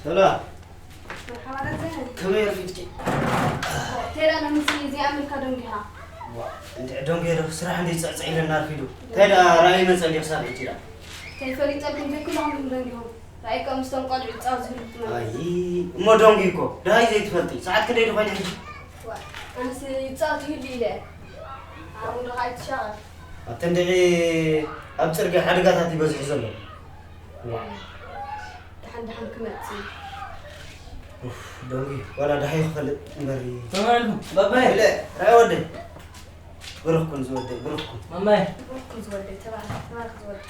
ሰላም። መርሓባ ደጀነ። ከመይ ኣርፊድኪ? ተይዳ ለምሲ እዚኣ ምልካ ደንጊኻ። ዋ፣ እንድዒ ደንጊየ ዶ? ስራሕ እንድዒ ጽዕጽዕ ኢለና ኣርፊዱ። እንታይ ደኣ ራእይ መጸ እንዲ ክሳብ ሕጂ ደኣ? እንታይ ፈሊጠልኩም ዘይኩላኹም ኢኹም ደንጊኹም። ራእይ እኮ ምስቶም ቆልዑ ይጻወት ዝህሉ ትመርጹ። ኣይ፣ እሞ ደንጊ እኮ። ደሃይ ዘይትፈልጢ። ሰዓት ክንደይ ዶ ኮይና ሕጂ? ዋ፣ ኣነስ ይጻወት ይህሉ ኢለ። ኣብኡ ዶ ኣይትሻቐል። ኣብቲ እንድዒ ኣብ ጽርግያ ሓደጋታት ይበዝሑ ዘሎ። ዋ። ደሓን ደሓን ክመጽእ እዩ። ኡፍ፣ ደንጉ፣ ዋላ ደሃይ ክፈልጥ እምበር። ሰላም ዓለይኩም፣ ባባይ። ኢለ፣ ራይ ወደይ። ብሩኽ ኩን ዝወደይ፣ ብሩኽ ኩን። ማማይ። ብሩኽ ኩን ዝወደይ፣ ተባረኽ፣ ተባረኽ ዝወደይ።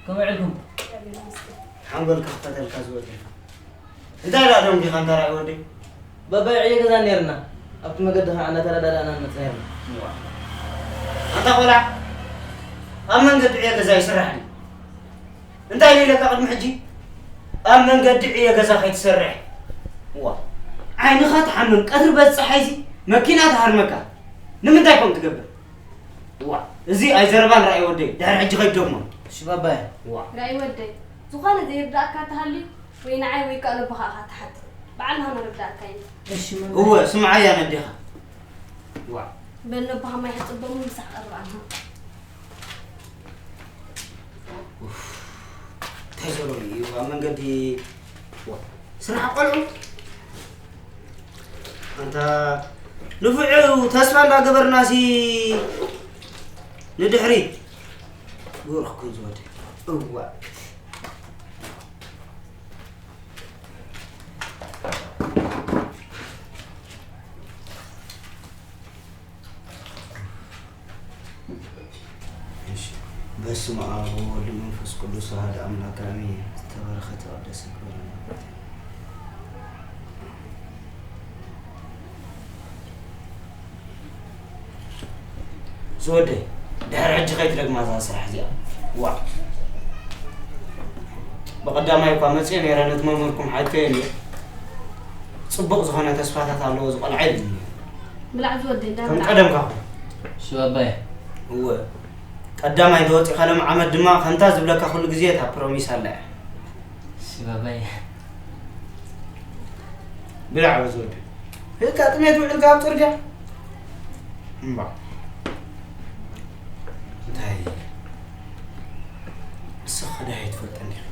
ከመይ ውዒልኩም? እግዚኣብሔር ይመስገን። ሓንጎል ክኽፈተልካ ዝወደይ። እንታይ ደኣ ደንጉ ኢኻ እንታ ራይ ወደይ? ባባይ ዕዮ ገዛ ነይርና። ኣብቲ መገዲ ኸዓ እናተረዳዳእና ንመጽእ ነይርና። ዋ። ኣንታ ቆልዓ፣ ኣብ መንገዲ ዕዮ ገዛ ይስራሕ ድዩ? እንታይ ኢለ ኢለካ ቅድሚ ሕጂ? ኣብ መንገዲ ዕዮ ገዛ ከይትሰርሕ። ዋ፣ ዓይንኻ ትሓምም፣ ቀትሪ በዚ ጸሓይዚ መኪና ትሃርመካ። ንምንታይ ከምኡ ትገብር? ዋ፣ እዚ ኣይዘረባን ራእይ ወደይ፣ ድሕሪ ሕጂ ከይትደግሞ። እሺ ባባየ። ዋ። ራእይ ወደይ፣ ዝኾነ ዘይርዳእካ እንተሃልዩ ወይ ንዓይ ወይ ከኣ ነቦኻ ኢኻ ትሓት። ባዕልና ከነረዳእካ ኢና። እሺ መምህር። እወ፣ ስምዓያ ነዴኻ። ዋ። በል ነቦኻ ማይ ሕጽቦም ምሳሕ ቀርብ ኣንሃ። ኡፍ፣ እንታይ ዘሎ እዩ ኣብ መንገዲ? ዋ፣ ስራሕ ቆልዑ። ኣንታ ንፉዕ ተስፋ እንዳገበርናሲ ንድሕሪት ብሩኽ ኩን ዝወደ። እዋ። እሺ። በስመ አብ ወወልድ መንፈስ ቅዱስ አሐዱ አምላክ አሜን። ዝተባረኸ ተቀደሰ ክብረና። ዝወደይ፣ ድሕሪ ሕጂ ከይትደግማ እዛ ስራሕ እዚኣ። ዋ። ብቐዳማይ እኳ መፅየ ነይረ ነቲ መምህርኩም ሓተየ እየ። ፅቡቕ ዝኾነ ተስፋታት ኣለዎ እዚ ቆልዓ ኢሉኒ። ብላዕ ዝወደይ፣ እንዳ ከም ብላዕ። ቀደምካ ኩን። እሺ ባባየ። እወ። ቀዳማይ እንተወፂእካ ሎም ዓመት ድማ ከምታ ዝብለካ ኩሉ ግዜ እታ ፕሮሚስ ኣላ እያ። እሺ ባባየ። ብላዕ ዝወደይ። ህልካ ጥሜት ውዕልካ ኣብ ፅርግያ። እምባ። እንታይ? ንስኻ ደሃይ ትፈልጠኒ ኢኻ።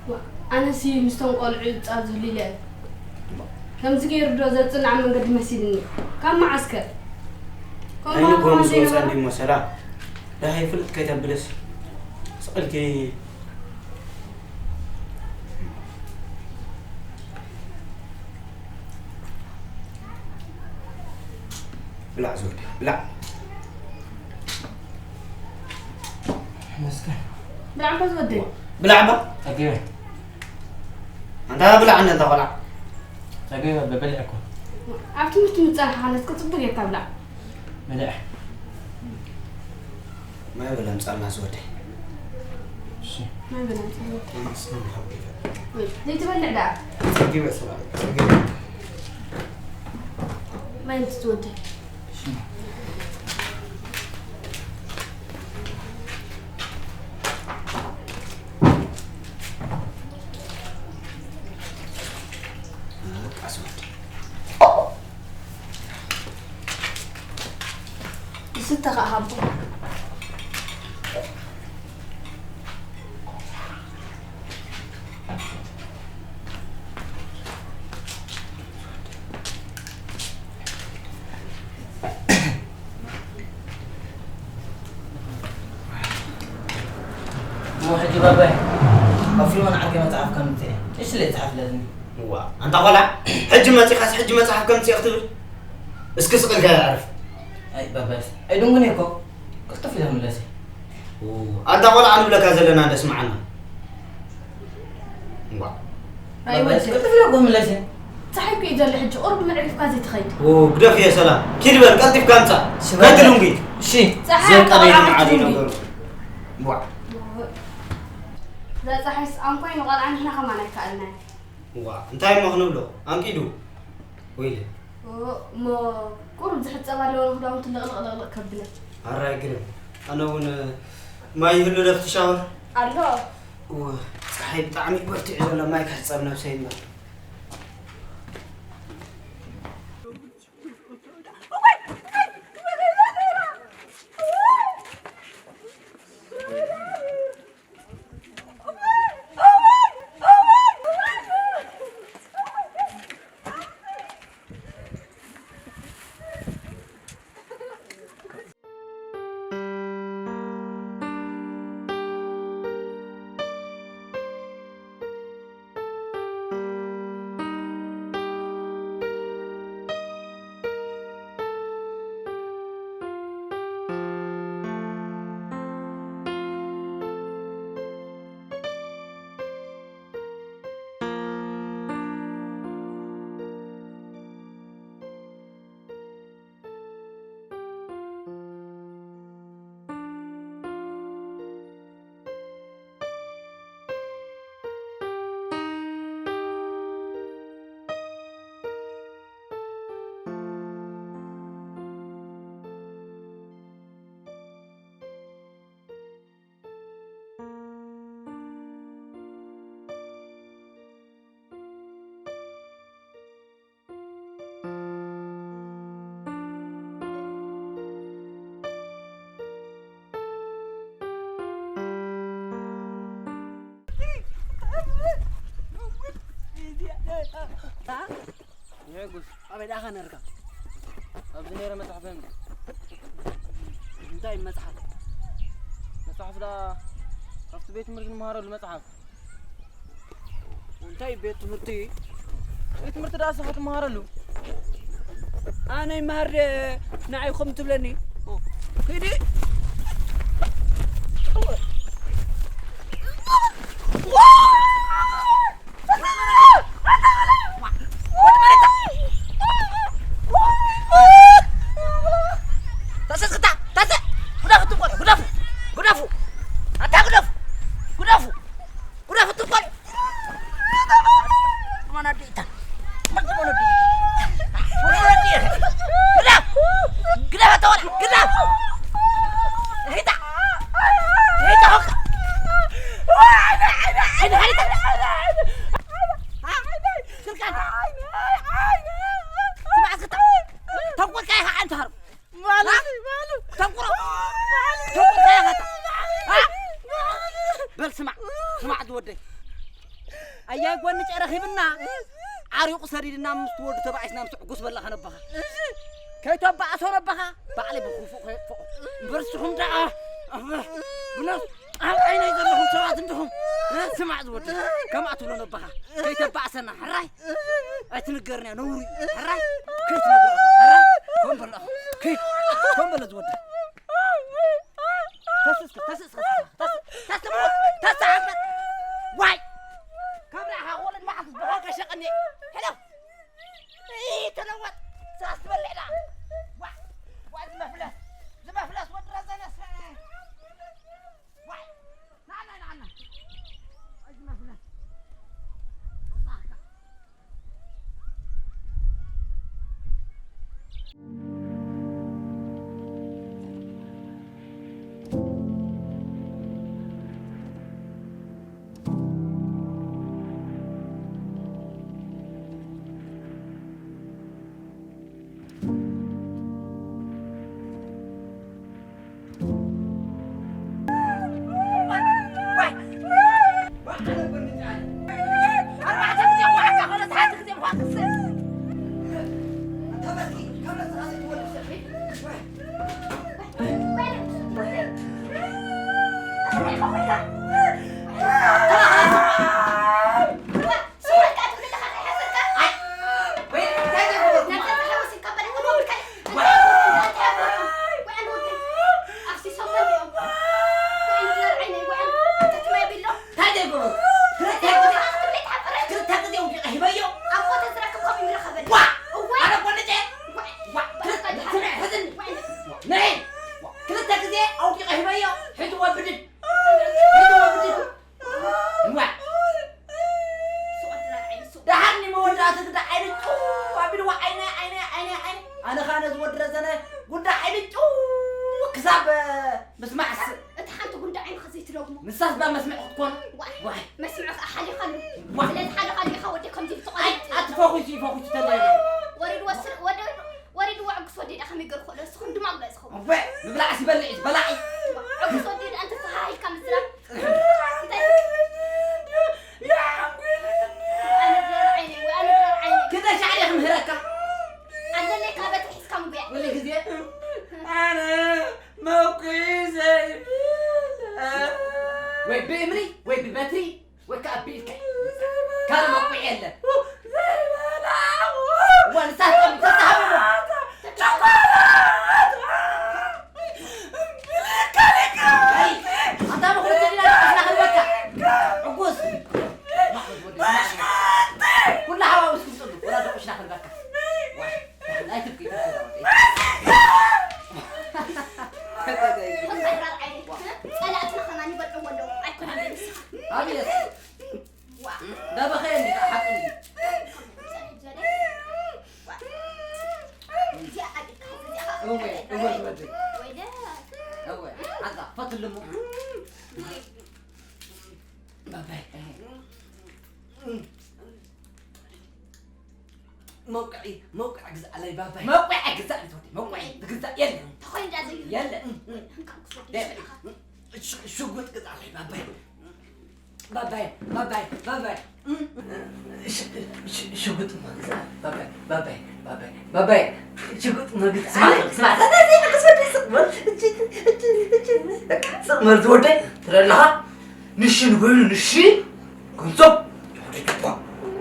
ዋ፣ ኣነሲ ምስቶም ቆልዑ ይጻወት ዝህሉ ኢለ። እምባ። ከምዚ ገይሩ ዶ ዘጽንዕ መንገዲ መሲልኒ? ካብ መዓስ ከ? ከምኡ ኣይንጎም ከማን ዝወጻ ዘይነበረ? እንዲ መሰላ። ደሃይ ፍልጥ ከይተብልስ። ስቕልኪ። ብላዕ ዝወደይ፣ ብላዕ። መስገን። ብላዕ እባ ዝወደይ። ብላዕ እባ። ጸጊበ። ኣንታ ብላዕ እንደ እንታ ቆልዓ። ጸጊበ፣ በበሊዕ እኮ። ኣብ ትምህርቲ ምጸናሕካ ነስከ ጽቡቅ ጌርካ ብላዕ። ብልዕ። ማይ በል ኣምጻልና ዝወደይ። እሺ። ማይ በል ኣምጻልና። ተመስገን ሓቢበ። ወይ፣ ዘይትበልዕ ደኣ? ጸጊበ ሰላም፣ ጸጊበ። ማይ ኣምጽእ ዝወደይ። እሺ። በቃ ዝወደይ። ዝስተ ኸኣ ሃቦ። እሞ ሕጂ ባባይ፣ ኣብ ፍልሞን ዓርከይ መጽሓፍ ከምጽእ እየ። እሺ፣ ለይ ጽሓፍለትኒ። እዋ፣ ኣንታ ቆልዓ፣ ሕጂ መጺኻስ ሕጂ መጽሓፍ ከምጽእ ክትብል? እስኪ ስቕ ኢልካ ኣዕርፍ። ኣይ፣ ባባይስ፣ ኣይድንጉን እየ እኮ። ቅልጥፍ ኢለ ክምለስ እየ። ኡ፣ ኣንታ ቆልዓ ንብለካ ዘለና እንደ ስምዓና። እዋ። ኣይ፣ ባባይስ፣ ወዲ። ቅልጥፍ ኢለ እኮ ክምለስ እየ። ጸሓይ እኮ እዩ ዘሎ ሕጂ፣ ቁሩብ መዕሪፍካ ዘይትኸይድ። ኡ፣ ግደፍ እየ ሰላም። ኪድ በል፣ ቀልጢፍካ ኣምጻእ። ሽበል። ከይትድንጉ። እሺ። ጸሓይ ዘን ቀደይ ኣቃልዓ ንዓዲ ክትድንጉ። ነገሩ። እዋ። እዛ ጸሓይስ ኣንኮይ ንቆልዓ ንሕና ከማን ኣይከኣልናዮ። እዋ፣ እንታይ እሞ ክንብሎ? ኣንቂዱ። ወይለ። ኦ፣ እሞ ቁሩብ ዝሕጸብ ኣለዎ ንኽዳውንቲ ልቕልቕ ልቕልቕ ከብለ። ኣራይ ግርም። ኣነ እውን ማይ ይህሉ ዶ ኣብቲ ሻወር? ኣሎ። እወ፣ ጸሓይ ብጣዕሚ በርቲዑ ዘሎ ማይ ክሕጸብ ነብሰይ እምበር። የጉስ ኣበይ ዳኻ ነርካ? ኣብዚ ነይረ መጽሓፍ የምጽእ። እንታይ መጽሓፍ? መጽሓፍ ደኣ ካብቲ ቤት ትምህርቲ ንመሃረሉ መጽሓፍ። እንታይ ቤት ትምህርቲ? ቤት ትምህርቲ ደኣ ንስኻ ትመሃረሉ። ኣነ ይመሃር ደ ንዓይ ከም ትብለኒ? ኪዲ። ተስእ እስክታ፣ ተስእ! ግደፉ፣ ትም በሉ፣ ግደፉ! ግደፉ! ኣታ ግደፉ! ግደፉ! ግደፉ፣ ትም በሉ! መናድኢታ! መናድኢታ! ግደፍ! ግደፍ፣ ኣታ ወላ! ግደፍ! ሂታ! ሂታ፣ ሆካ! ስልካን! ስማዕ፣ እስክታ! ተንኮልካ ኢኻ ኣንተ ሃርም! ማለት ማለት ተንኩሮ ተንኩሮ ያኸታ በል ስማዕ ስማዕ ዝወደይ ኣያይ ጎኒ ጨረኺብና ዓሪቑ ሰዲድና ምስ ትወዱ ተባዒስና ምስ ዕጉስ በላኻ ነባኻ ከይተባእሶ ነባኻ ባዕለይ ብክፉእ ከየጥፍኦ እምበር ንስኹም ደኣ ብነስ ኣብ ዓይነይ ዘለኹም ሰባት እንዲኹም ስማዕ ዝወደይ ከምኣ ትብሎ ነባኻ ከይተባእሰና ሕራይ ኣይትንገርንያ ነውሩ እዩ። ሕራይ ከይትነግሮ ኢኻ። ሕራይ ኮን በሎ ኢኻ። ከይድ ኮን በሎ ዝወዳ። ተስስከ ተስስከ ተስ ተስ ተስ ዓመት ዋይ ካብ ራኻ ወለድ መዓስ ብኻ ከሸቀኒ ሕለፍ ተለወጥ ሳስ ትበልዕዳ ዋይ ዋይ ዝመፍለስ ዝመፍለስ ወዲ ረዘነስ ዋይ ክልተ ግዜ ኣውዲቐ ሂበዮ። ሕጂ ወብድድ። ሕጂ ወብድድ። እዋ። ደሓር ንመወዳእታ ግዳ ዓይኒ ጭው ኣቢልዋ። ዓይነ፣ ዓይነ፣ ዓይነ፣ ዓይነ። ኣነ ኸኣ ነዚ ወዲ ረዘነ ጉንዳ ዓይኒ ጭው ክሳብ ምስማዕስ። እቲ ሓንቲ ጉንዳ ዓይንኻ ዘይትደግሞ። ንሳስ ባ መስምዕ ክትኮን። ዋይ። ዋይ። መስምዕ ኸኣ ሓሊኻሉ። ዋይ። ስለዚ ሓሊኻሉ ኢኻ ወዲ ከምዚ ብትቐልድ። ኣይ፣ ኣቲ ፈኹሱ፣ ፈኹሱ ተለየ። ወሪድዎ ስር-፣ ወደ-፣ ወሪድዎ ዕጉስ ወዲ ደኣ ከመይ ገይሩ ክእሎ? ንስኹም ድማ ግለጽ። እወ፣ ምብላዕስ ይበልዕ እዩ፣ በላዒ። ዕጉስ ወዲ ደኣ እንተተሃሂልካ ምዝራብ። እንታይ? ኣነ ድራር ዓይነይ፣ ወይ ኣነ ድራር ዓይነይ። ክልተ ሻዕ ድየ ክምህረካ? ኣለለይ ካብ በትሪ ሒዝካ ምጉያ። ኩሉ ግዜ ኣነ መኩይ ዘይብል። ወይ ብእምኒ ወይ ብበትሪ ወይ ከዓ ብኢድካ። ካልእ መኩይ የለን። ዘይበላዕዎ እዋ፣ ንሳ ትጠሚ፣ ተስተሃብዎ። ቸኮላት። ኣይ፣ ኣንታ ብኽልተ ዲና ደቂስና ክንበካ። ዕጉስ። ኩላ ሓዋውስ ክምፅሉ፣ ወላ ደቂስና ክንበካ። ኣይትብኪ፣ ኣይትብኪ። ጸላእትና ከማን ይበልዕዎ ኣለዉ። ኣይኮነን ንስኻ። ኣቤት። ዋ። እንዳበኸየ እንዲ ሓቂ እንዲ። እዚኣ ኣቢልካ፣ እዚኣ እወ፣ እወ፣ ዝወደይ። ወይደ። እወ፣ ሓንታ፣ ፈትልሙ። ባባይ። መውቅዒ፣ መውቅዒ ግዛእለይ ባባይ። መውቅዒ ግዛእለይ ትወደይ፣ መውቅዒ ዝግዛእ የለን። ተኾይኑ ዳ ዘይብሉ። የለን። እንካ ክሶ ደይ ሽ-፣ ሽጉጥ ግዛእለይ ባባይ። ባባይ፣ ባባይ፣ ባባይ። እም፣ ሽ-፣ ሽ-፣ ሽጉጥ መግዛእ። ባባይ፣ ባባይ፣ ባባይ፣ ባባይ። ሽጉጥ መግዛእ። ስማ፣ ስማ፣ ስማ፣ ስማ፣ ስማ፣ ስቕ በል። እቺ፣ እቺ፣ እቺ፣ በቃ፣ ስቕ በል ዝወደይ። ትረለኻ? ንሺ ንበይኑ፣ ንሺ። ገንዘብ። ጅባ፣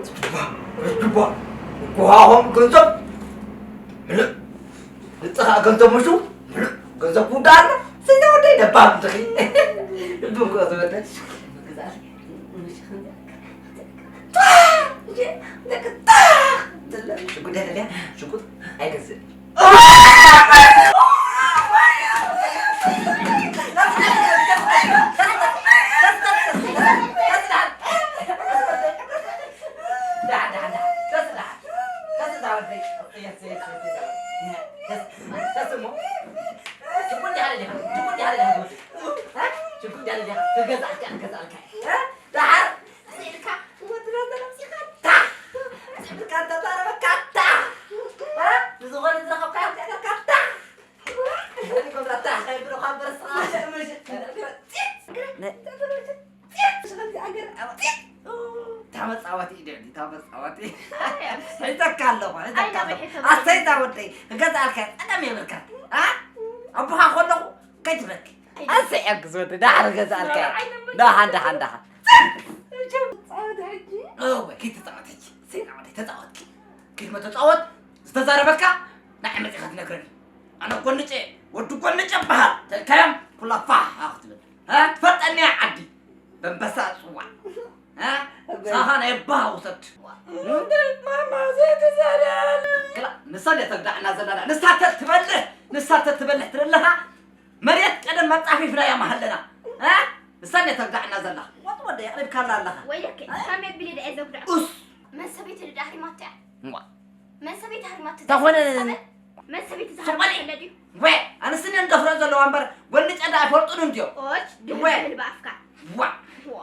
ጅባ፣ ጅባ። ጓሆም ገንዘብ። ምልእ። ንጽኻ ገንዘብ ምሹ? ምልእ። ገንዘብ ኩዳ ኣሎ። ስለ ወደይ ደባም ትኺ። ልብም ከ ዝወደድ። ሽጉጥ ደለያ፣ ሽጉጥ ኣይገዝእ። ተመጻወቲ ኢደ፣ ተመጻወቲ። ሒዘካ ኣለኹ፣ ሒዘካ ኣለኹ። ኣሰይ፣ እዛ ወደይ፣ ክገዝኣልካ ጸገም የብልካ። ኣ? ኣቦኻ ከለኹ ከይትበኪ። ኣሰይ፣ ሕግዝ ወደይ፣ ደሓር ክገዝኣልካ። ደሓን፣ ደሓን፣ ደሓን። እወ፣ ከይትጻወት ሕጂ። ሰይ፣ እዛ ወደይ፣ ተጻወትኪ። ከይትመ ተጻወት፣ ዝተዛረበካ ንዓይ መጺኻ ትነግረኒ። ኣነ ጎንጨ፣ ወዲ ጎንጨ እበሃል። ተልካዮም ኩላ ፋሕ ክትብል። እ? ትፈልጠኒ እያ ዓዲ። በንበሳ ጽዋዕ። እ? ሳኻ ናይ ኣባኻ ውሰድ። ማማ ዘይትዛረብ። ክላ፣ ንሳ እንድያ ተግዳዕና ዘላ። ንሳ ተትበልሕ፣ ንሳ ተትበልሕ ትደለኻ። መሬት ቀደም መጻፊፍናያ መሃለና። እ? ንሳ እንድያ ተግዳዕና ዘላ። ወጥ ወደ የቕሪብካላ ኣለኻ። ወይለከ፣ ከመይ ኣቢለ ድየ ዘጉድዐካ? ኡስ። መን ሰበይቲ ድኣ ሃሪማቶ እያ? እዋ። መን ሰበይቲ ሃሪማቶ ተኾነ ዘሰበ? መን ሰበይቲ ሱቕ በሊ። ዝሃርማ ድዩ? ወ፣ ኣንስቲ እንደፍሮ ዘለዋ እምበር፣ ጎንጨ ደኣ ኣይፈልጡን እንድዮም። ኦች፣ ድህር ወ። ድህር ብኣፍካ። ዋ። ዋ።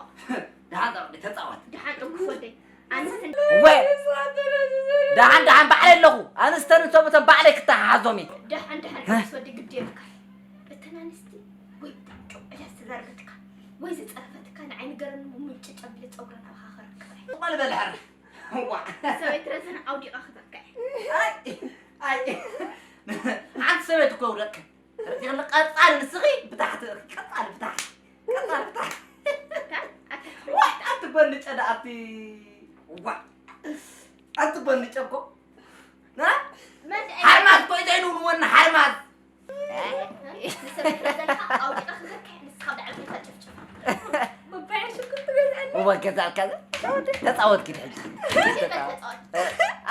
ደሓን ጸወት፣ ተጻወት። ደሓን ዕጉስ ወደይ። ኣንስቲ ወ። ደሓን፣ ደሓን ባዕለይ ኣለኹ። ኣንስተን ሰብኡተን ባዕለይ ክተሓሓዞም እየ። ደሓን፣ ደሓን እ? ዕጉስ ወደይ ግዲ የብልካ። እተን ኣንስቲ ወይ ጭዑ ኢላ ዝተዛረበትካ፣ ወይ ዝጸረፈትካ ንዓይ ንገረኒ፣ ምጭጭ ኣቢለ ጸጉረን ኣባኻ ከረክባ እየ። ሱቕ በል በል ሕር። ዋ። ሰበይቲ ረዘን ኣውዲቓ ክህበካ እየ። ኣይ፣ ኣይ። ሓንቲ ሰበይቲ እኮ ውደቅ። ረዚቕኒ ቀጻሊ ንስኺ ብታሕቲ፣ ቀጻሊ ብታሕቲ። ቀጻሊ ብታሕቲ። ኣታ፣ ኣታ። ዋይ፣ ኣቲ ጎንጨ ደኣ ኣቲ። ዋ። ኣቲ ጎንጨ እኮ። ና? መን እዩ? ሓርማዝ እኮ እዩ ዘይንውንወኒ፣ ሓርማዝ። ንሰብ ትረዘንካ ኣውዲቐ ክህበካ እየ፣ ንስኻ ብዕልክልካ ጭፍጭፍ። በባያ ሽጉጥ ትገዝኣለይ? እወ፣ ገዛእልካ ዘ-፣ ተጻወት ኪድ ሕጂ። ሽጉጥ ተጻወት።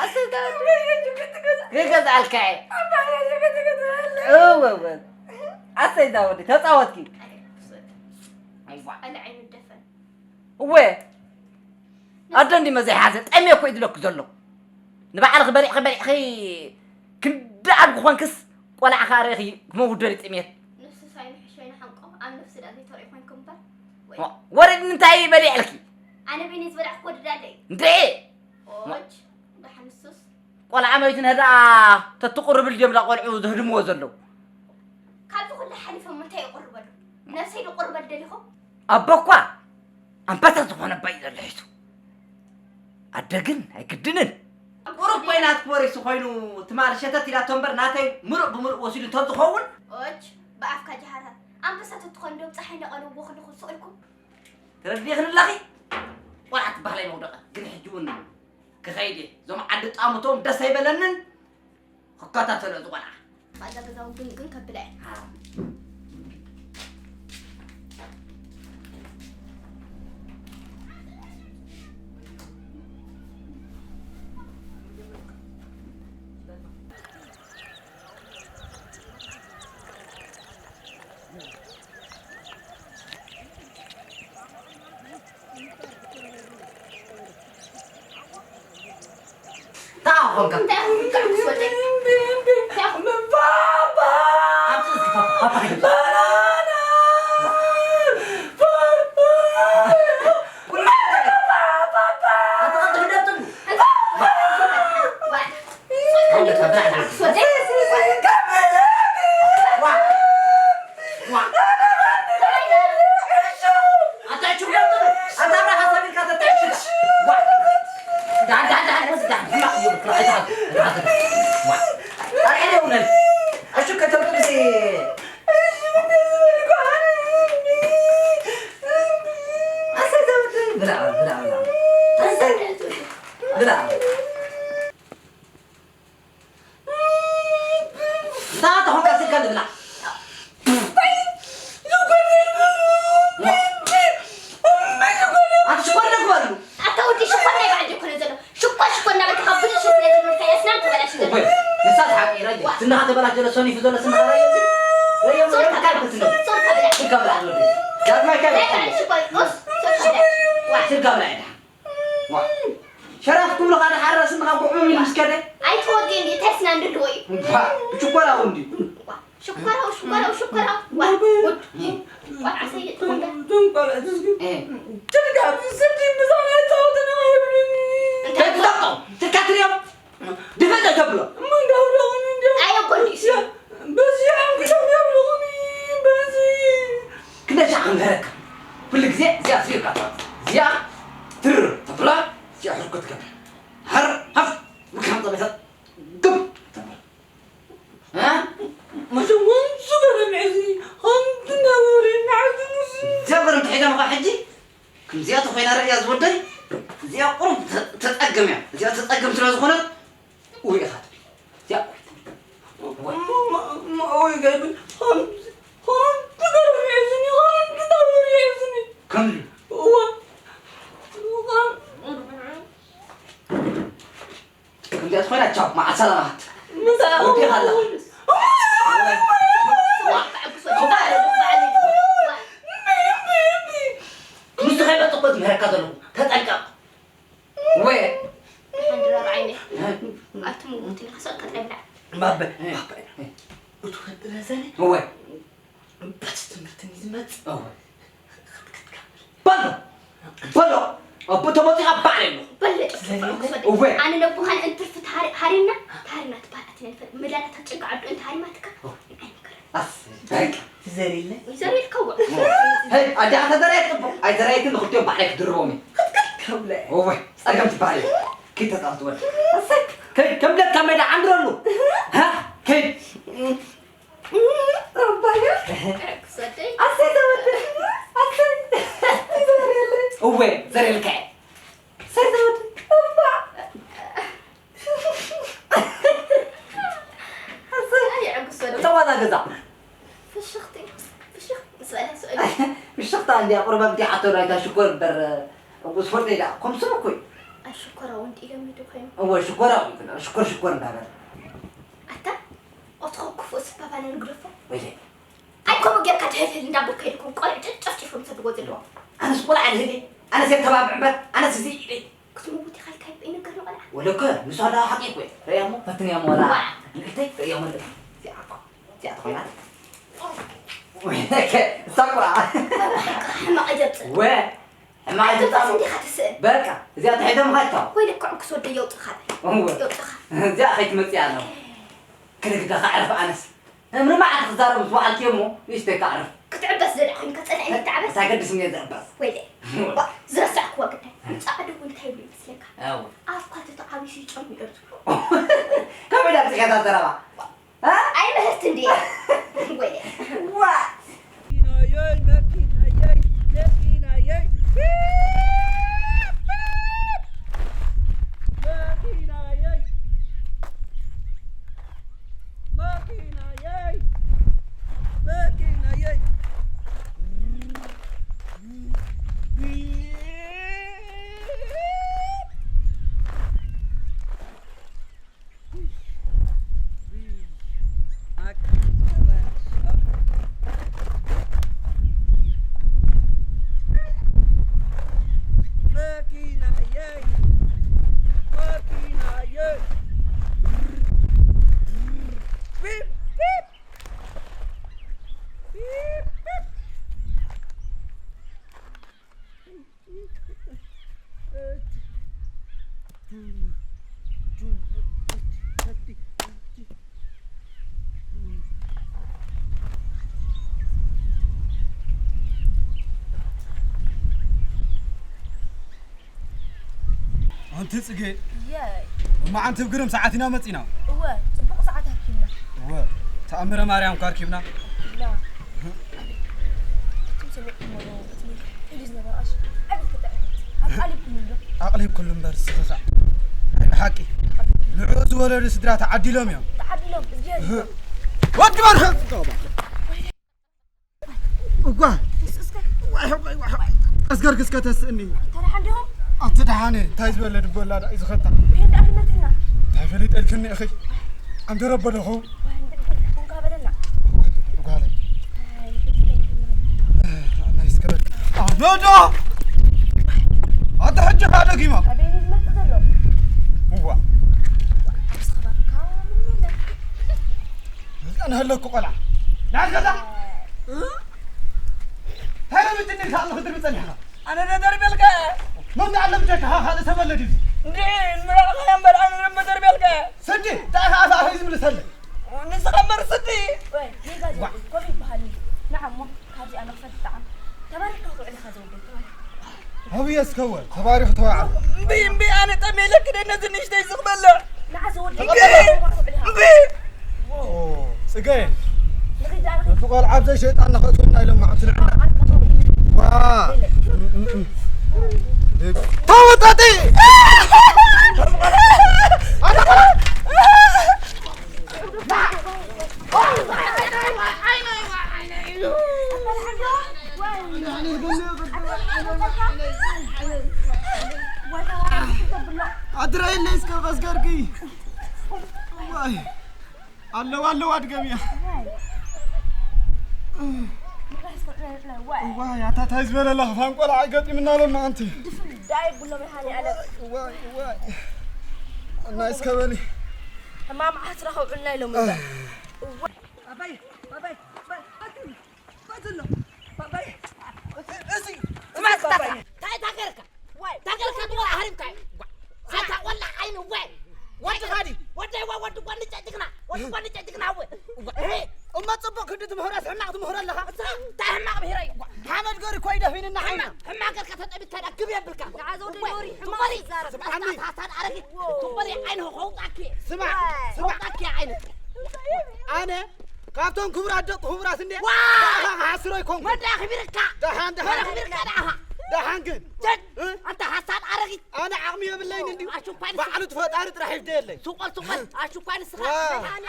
ኣሰይ፣ ተጻወት። ሽጉጥ ትገዝኣ? ይገዛእልካ እየ። በባያ ሽጉጥ ትገዝኣለይ? እወ፣ እወ። ኣሰይ፣ እዛ ወዲ፣ ተጻወት ኪድ። ኣይ፣ እወ። ኣለ ዓይኑ ደፈን። እወ። ኣደ እንዲመ ዘይሓዘ፣ ጠምየ እኮ እዩ ዝለኩ ዘሎ። ንባዕልኺ በሊዕኺ፣ በሊዕኺ ክንዲ ኣድጊ ኾንክስ፣ ቆልዓ ኸኣ ርኢኺ ክመውት ደልዩ ጥሜት። ንሱስ ኣይንሕሾ ኣይንሓንቆ፣ ኣብ ነፍሲ ደኣ ዘይተርእዩ ኾንኩም እምበር። ወይ። ዋ-፣ ወረድ እንታይ በሊዕልኪ? ኣነ በይነይ ዝበላዕኩ ወዲ ዳለይ። እንዴ! ኦች፣ ደሓን ንሱስ። ቆልዓ መይቱ ነህ ደኣ ተትቁርብል ድዮም ዳ ቆልዑ ዘህድምዎ ዘለዉ? ካብዚ ኩሉ ሓሊፎም እንታይ ይቁርበሉ? ነብሰይ ድቁርበል ደሊኹም? ኣቦ እኳ ኣንበሳ ዝኾነ ኣባ እዩ ዘሎ ሒዙ። ኣደ ግን ኣይግድንን። ቁሩብ ኮይና ትኮሪሱ ኮይኑ ትማል ሸተት ኢላቶ እምበር ናተይ ምሉእ ብምሉእ ወሲዱ እንተዝኸውን። ኦች፣ ብኣፍካ ጀሃርሃር። ኣንበሳ ተትኾን ዶ ብፀሓይ እንዳቐለውዎ ከለኹ ስቕ ኢልኩም? ተረዲእኽኒ ኣለኺ? ቆልዓ ትበሃል ኣይመውደቐ። ግን ሕጂ እውን ክኸይድ እየ። እዞም ዓዲ ጣሙቶም ደስ ኣይበለንን። ክከታተሎ እዚ ቆልዓ። ባዛ ገዛው ግን ግን ከብላ እየ። እንታይ ኾንካ? እንታይ ኾንካ? እንታይ ኾንካ? እንታይ ኾንካ? ባባ! ኣምጽእ እስኪ ፓፓ፣ ፓፓ ሂድ። ባናና! ዋ። ፓፓ! ዋ። ኣንተ ቀጥታ ደብጥሉ። ዋ። ዋ። ዋ። ኣታ ችግር የለውም። ኣታ ኣርሕደው ነን። ኣሹ ከተብጥሲ። ኣሰይ ዘውድ ብላ፣ ብላ፣ ብላ። ኣሰይ ብላ። እንታይ ተኾንካ ስልካ ዝብላ? ኣንቲ ሽኮር ነግበሉ። ኣታ ወዲ ሽኮር ናይ ባዕዲ እኮ ነው ዘሎ። ሽኮር ሽኮር እናበልካ ካብ ብዙሕ ሽኮር ስለዘለካ የስናን ተበላሽ ዘሎ። ወይ፣ ንሳ ተሓቂረ እዩ። ስንኻ ተበላሽ ዘሎ ሰኒፉ ዘሎ ስንኻ ራእዩ። ረየም ዞር ረየም ካብ ካልኩት ነው። ዞር ካብ ስልካ ብላ ወዲ። ዳግማይ ካብ ናይ ባዕዲ ሽኮር ኦስ ዞር ካብ ዋ። ስልካ ብላ ይዳ። ዋ። ሸራፍኩም ለኻ ደሓረ ስንኻ ጉዕሙ ምስከደ። ኣይተወግን እዩ ተስና እንድልዎ እዩ። ዋ፣ ሽኮር ኣው እንዲ። ዋ። ሽኮራው፣ ሽኮራው፣ ሽኮራው። ዋ፣ ጉድ። ቆልዓ ሰይጥ ኮንካ። እቶም ቆልዑት እስኪ እ። ትርጋፍ ዝስዲ ምሳና ይፃወትና ይብሉኒ። እንታይ ትዛቕጦ? ትካትርዮም? ድፈን ዶ ተብሎ? እሞ እንዳውለቑኒ እንዲዮም። ኣየኮንዲስ። በዚ ዓንክቶም የብልቑኒ፣ በዚ። ክንደይ ሻዕ ክንገረካ? ኩሉ ግዜ እዚኣ ስሪርካ ትወጽእ። እዚኣ ትርር ተብላ፣ እዚኣ ሕርኩ ትገብር። ሃር፣ ሃፍ፣ ምክሓም ጠበሰ፣ ግብ ተብላ። እ? መቸም ወንዙ ገረም ሕዚ፣ ከምዚ እንዳበረ ይመዓዝንስ። እዚኣ ገረም ትሒዛ ምኻ ሕጂ? ከምዚኣ ተኾይና ርእያ ዝወደይ፣ እዚኣ ቁሩብ ተ-፣ ተጸግም እያ። እዚኣ ተጸግም ስለ ዝኾነት፣ ውይ ኢኻ ትብል። እዚኣ ቁሩብ ትብል። እሞ፣ እሞ፣ እሞ፣ ወይ ገርም፣ ከምዚ፣ ከምዚ ገረም ሕዝኒ፣ ከምዚ እንዳበረ ሕዝኒ። ከምዚ? እወ። እወ። ከምዚኣ ትኾይና ቻው፣ መዓ ሰላማት። ምሳ ወዲኻ ኣለኻ። ምስ ትኸይድ እኮ ዝምህረካ ዘለኹ፣ ተጠንቀቕ። ወየ። ሓንድረር ዓይነ። ኣቲ ምውት ኢኻ፣ ሰጥ ቀጥ ብላ። ባበ፣ ባበ። እቱ ኸጥረ ዘለ። ወየ። በቲ ትምህርቲ ንዝመጽእ እወ። ክትከብል። በሎ፣ በሎ። ኣቦ ተመጺኻ ባዕለይ ኣለኹ። በለጭ ዘለለ? ክፈል። እወ። ኣነ ነቦኻን እንትርፊ ተሃሪ-፣ ሃሪምና፣ ተሃሪምና ትበሃል ኣቲ ነንፈል። መዳላት ኣጨንቃ ዓዱ እንተ ሃሪማትካ፣ እወ። ኣይምከረን። ኣስ፣ በቃ። ትዘሪለ? ይዘሪልካ እወ። ሄይ፣ ኣዲኣ ተዘረየት ጽቡቕ። ኣይዘረየትን ንኽልቲኦም ባዕለይ ክድርቦም እየ። ክትከብል ከብለ። እወ፣ ጸገም ትበሃል እየ። ኪድ ተጻወት ወድ። ኣሰይ፣ ከይድ፣ ከም ደካ ሜዳ ዓንድረሉ። ሃ? ከይድ። እባዬ። ክሰደይ። ኣሰይ ዘወደ። ኣሰይ። ዘወደ። እወ፣ ዘሬልከ። ኣሰይ ዘወደ። እባ። ኣሰይ። ኣይ፣ ዕጉስ ወደ። እተዋዛ ገዛ። ፍሽኽቲ። ፍሽኽ ምስ በለ ስእሊ። ፍሽኽታ እንዲያ ቁርባ እንዲያ ሓቶ ናይታ ሽኮር እምበር፣ ዕጉስ ወደ ኢላ። ኮምስም እኮ እዩ። ኣይ፣ ሽኮራ ወንድ ኢሎም ይዱ ኮይኑ። እወ፣ ሽኮራ እዩ። ሽኮር፣ ሽኮር እንዳበለ። ኣታ፣ ኦትኾ ክፉእ ስባባና ንግደፎ። ወይለይ። ኣይ፣ ከምኡ ጌርካ ትህልህል እንዳበልካ ኢልኩም ቆልዑ ጨ-፣ ጨፍጭፎም ዝሰድዎ ዘለዎም። ኣነስ ቆልዓ ድህል እየ? ኣነስ የተባብዕ እምበር፣ ኣነስ እዚ ኢለ። ክትምውት ኢኻ ኢልካ ይበይ ነገር ንቆልዓ። ወለከ፣ ንሷ ዳ ሓቂ እኮ እየ። ርእያ እሞ፣ ፈትንያ እሞ፣ ወላ ዋ። ንእልተይ፣ ርእያ እሞ፣ ንእልተይ። እዚኣ እኮ፣ እዚኣ ተኾይና። ወለከ፣ እሳ እኮ። ሕማቕ ኣይተምጽእ። ወ፣ ሕማቕ ኣይተምጽእ። ኣይተምጽእ እንዲኻ ትስእል። በቃ፣ እዚኣ ተሒዞም ኻይታ። ወይ ልክዕ ክስ ወደ የውጽኻ በል። እወ። የውጽኻ። እዚኣ ከይትመጽእ ኣለኹ። ክልግዳ ከዕረፍ ኣነስ። እምሪ መዓልቲ ክዛረብ ምስ በዓልኪ እሞ ንእሽተይ ከዕረፍ። ክትዕበስ ዘድኣ ኮይንካ ጸላኢ ኣይትተዓበስ። እንታይ ገድስኒ እየ ዝዕበስ? ወይለ። ዋ፣ ዝረሳዕክዋ ግዳይ። ጻዕዱ እውን እንታይ ይብሉ ይመስለካ? ኣዎ። ኣፍካ ተተዓቢሱ ይጨሙ እዮም ዝብሉ። ከመይ ዳ ብጽሕያታት ዘረባ? እ? ኣይ ምህርቲ እንድየ። ወይለ። ዋ። መኪናየይ፣ መኪናየይ፣ መኪናየይ። መኪናየይ። መኪናየይ፣ መኪናየይ። መኪናየይ፣ መኪናየይ። ቢፕ፣ ቢፕ። ቢፕ፣ ቢፕ። ኣንቲ ጽጌ፣ የይ። እሞ ዓንትብ ግርም ሰዓት ኢና መጺና። እወ፣ ጽቡቕ ሰዓት ኣርኪብና። እወ፣ ተኣምረ ማርያም እኳ ኣርኪብና። ኢልና። እቶም ሰሚዕኩሞ ዶ? እቲ ሕጂ ዝነበረ ቀሺ ዕብት ክጥዕም። ኣቃሊብኩምሉ ዶ? ኣቕሊብኩሉ እምበር፣ ስኽኻ። ናይ ብሓቂ። ንዕኡ ዝወለዱ ስድራ ተዓዲሎም እዮም። ተዓዲሎም፣ እዝጊሄር እህ። ይመስገን። ወዲ መርሃ። እጓ። እስከ። ዋይ፣ ዋይ፣ ዋይ፣ ዋይ። ኣስገርግስ ከተስእኒ። ተደሓን ዲኹም? ኣቲ ደሓነ፣ እንታይ ዝበለ ድቦላ ዳ እዩ ዝኸታ? ይሄ እንዳ ኣድመትና። እንታይ ፈሊጠልክኒ ኢኺ? ኣንተ ረቦ ዶኹ? ዋይ፣ እንደ ኮንካ በለና። ጓለ። ኣይ፣ ንግስተ ይሁን። ናይ እስከ በል። ኣኖዶ! ኣቲ ሕጂ ኻ ደጊማ? ኣበይ እዩ ዝመጽእ ዘሎ? እዋ። ኣብዚ ከባቢካ ምንም የለን። እዚኣ ንሃለኩ ቆልዓ። ናት ገዛ። እ? ሃይለ ምንድን ኢልካ ኣለኹ ድርቢ ጸኒሕካ? ኣነ ዶ ደርቤልካ? መን ኣሎ ብጀካ? ኻ ካልእ ሰብ ኣሎ ድዩ? እንዴ፣ ንመርዓኻ እምበር ኣነ ዶ ደርቤልካ? ስዲ፣ እንታይ ኢኻ ኣፋ ኣፈይ ዝምልሰለይ? ንስኻ እምበር ስዲ። ወይ፣ ጌጋ ዋ። ዘብል ኮፍ ይበሃል እዩ። ንዓ እሞ፣ ካብዚኣ መኽፈት ይጠዓም። ተባሪኽካ ክትውዕል ኢኻ ዘወደይ፣ ተባሪኽ። ኣበይ እስከ ወ ተባሪኽ ተባዓል። እምቢ፣ እምቢ፣ ኣነ ጠሜለ ክደ ነዚ ንእሽተይ ዝቕበለ። ንዓ ዘወደይ እምቢ፣ ተባሪኽ ክትውዕል ኢኻ። እምቢ። ኦ፣ ጽገ። ንኺድ፣ ንኺድ። ነቲ ቆልዓ ኣብ ዘይሸይጣን ንኸእትወና ኢሎም መዓልቲ ንዕና። ዋ። ተወጣጢ። ኣድራይለይ እስከ ቀስገርኪ። ዋይ። ኣለዋ፣ ኣለዋ፣ ድገምያ። ዋይ። ዋይ፣ ኣታ ታይ ዝበለላ ክፋን ቆልዓ ገጢምና ሎማ ኣንቲ። ድፍን ዳይ ብሎ መድሃኒ ኣለ። ዋይ፣ ዋይ። እና እስከ በሊ። ሕማም ዓስራ ከውዕልና ኢሎም እዛ። ኣባይ፣ ኣባይ፣ ኣባይ፣ ኣባይ፣ ኣባይ፣ ዘሎ። ኣባይ፣ እዚ፣ እዚ፣ ትማስ ኣባይ። ታይ ታገርካ? ወይ፣ ታገርካ ትወራ ሃሪምካ። ኣታ ቆላ ዓይኒ ወይ። ወዲ ኻዲ። ወዲ ዋ፣ ወዲ ጓንጨ ጅግና። ወዲ ጓንጨ ጅግና ወይ። እህ፣ እማ ጽቡቕ ክንዲ ትምህሮ፣ ሕማቕ ትምህሮ ኣለኻ። እንታይ ሕማቕ ብሂረይ? ሓመድ ገሪ ኮይ ደፊንና ዓይና። ሕማቕ፣ ሕማቕ ገርካ ተጠቢትካ ዳ ግብ የብልካ። ንዓ ዘውዲ ወይ፣ ኖሪ፣ ሕማቕ ትበሪ። ትዛረብ። ኣስታታ ኣረጊት። ትበሪ ዓይኒ ኸውጣኪ። ስማዕ፣ ወይ። ስማዕ። ኸውጣኪ ዓይኒ። ኣነ ካብቶም ክቡራት ደቂ ክቡራት እንዴ? ዋ! ደሓኻ ክሓስሮ ኣይኮንኩ። መዳ ክቢርካ። ደሓን፣ ደሓን። መዳ ክቢርካ ደሓኻ። ደሓን ግን። ጀድ፣ እ? ኣንታ ሓሳድ ኣረጊት። ኣነ ዓቕሚ የብለይን እንድዩ። ኣሹኳን ስ- ባዕሉ እቲ ፈጣሪ ጥራሕ ይፍደየለይ። ሱቆል፣ ሱቆል፣ ኣሹኳን ንስኻ። ዋ።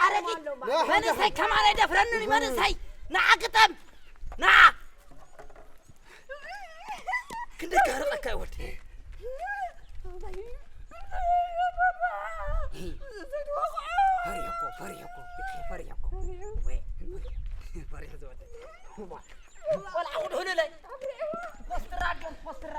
ኣረጊት። ደሓን፣ መንእሰይ ደሓን። ከማን ኣይደፍረንን እዩ መንእሰይ። ንዓ ግጠም። ንዓ። ክንደይ ከህርቐካ እዩ ወዲ። ፈሪሑ እኮ፣ ፈሪሑ እኮ፣ ፈሪሑ እኮ። ወይ፣ ፈሪሑ ዝወደ። ቆልዓ ክድህሉለይ። ኮስትራ ዶን ኮስትራ።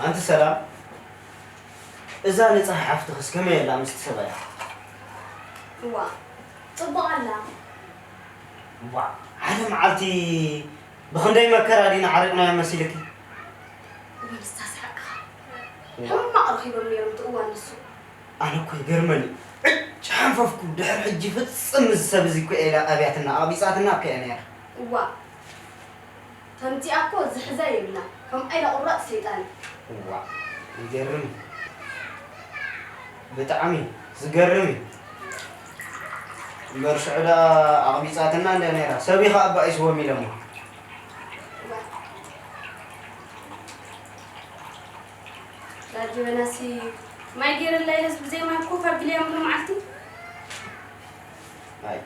ኣንቲ ሰላም፣ እዛ ንጽሃ ሓፍትኽስ ከመይ ኣላ ምስቲ ሰብኣያ? እዋ፣ ጽቡቕ ኣላ። እዋ፣ ሓደ መዓልቲ ብኽንደይ መከራ ዲና ዓሪቕናዮ መሲልኪ? እዋ፣ ንስኻ ሰሓቕካ። እዋ። ሕማቕ ረኺቦም ነይሮም እቲ እዋን ንሱ። ኣነ እኮ ይገርመኒ። ዕጭ ሓንፈፍኩ። ድሕሪ ሕጂ ፍጽም እዚ ሰብ እዚ እኮ እያ ኢላ ኣብያትና፣ ኣቕቢጻትና እኮ እያ ነይራ። እዋ። ተምጺኣ እኮ ዝሕዛ የብላን። ከምኣ ኢላ ቁራጽ ሰይጣን። እዋ፣ ይገርም እዩ። ብጣዕሚ ዝገርም እዩ። እምበር ሽዑ ደኣ ኣቕቢጻትና እንድያ ነይራ። ሰብ ኢኻ እባ ሒዝዎም ኢሎሞ። እዋ። ዳጅበናሲ ማይ ገይረላ ኢለስ ብዘይ ማይ ኮፍ ኣቢለያ ሙሉ መዓልቲ። ኣይ፣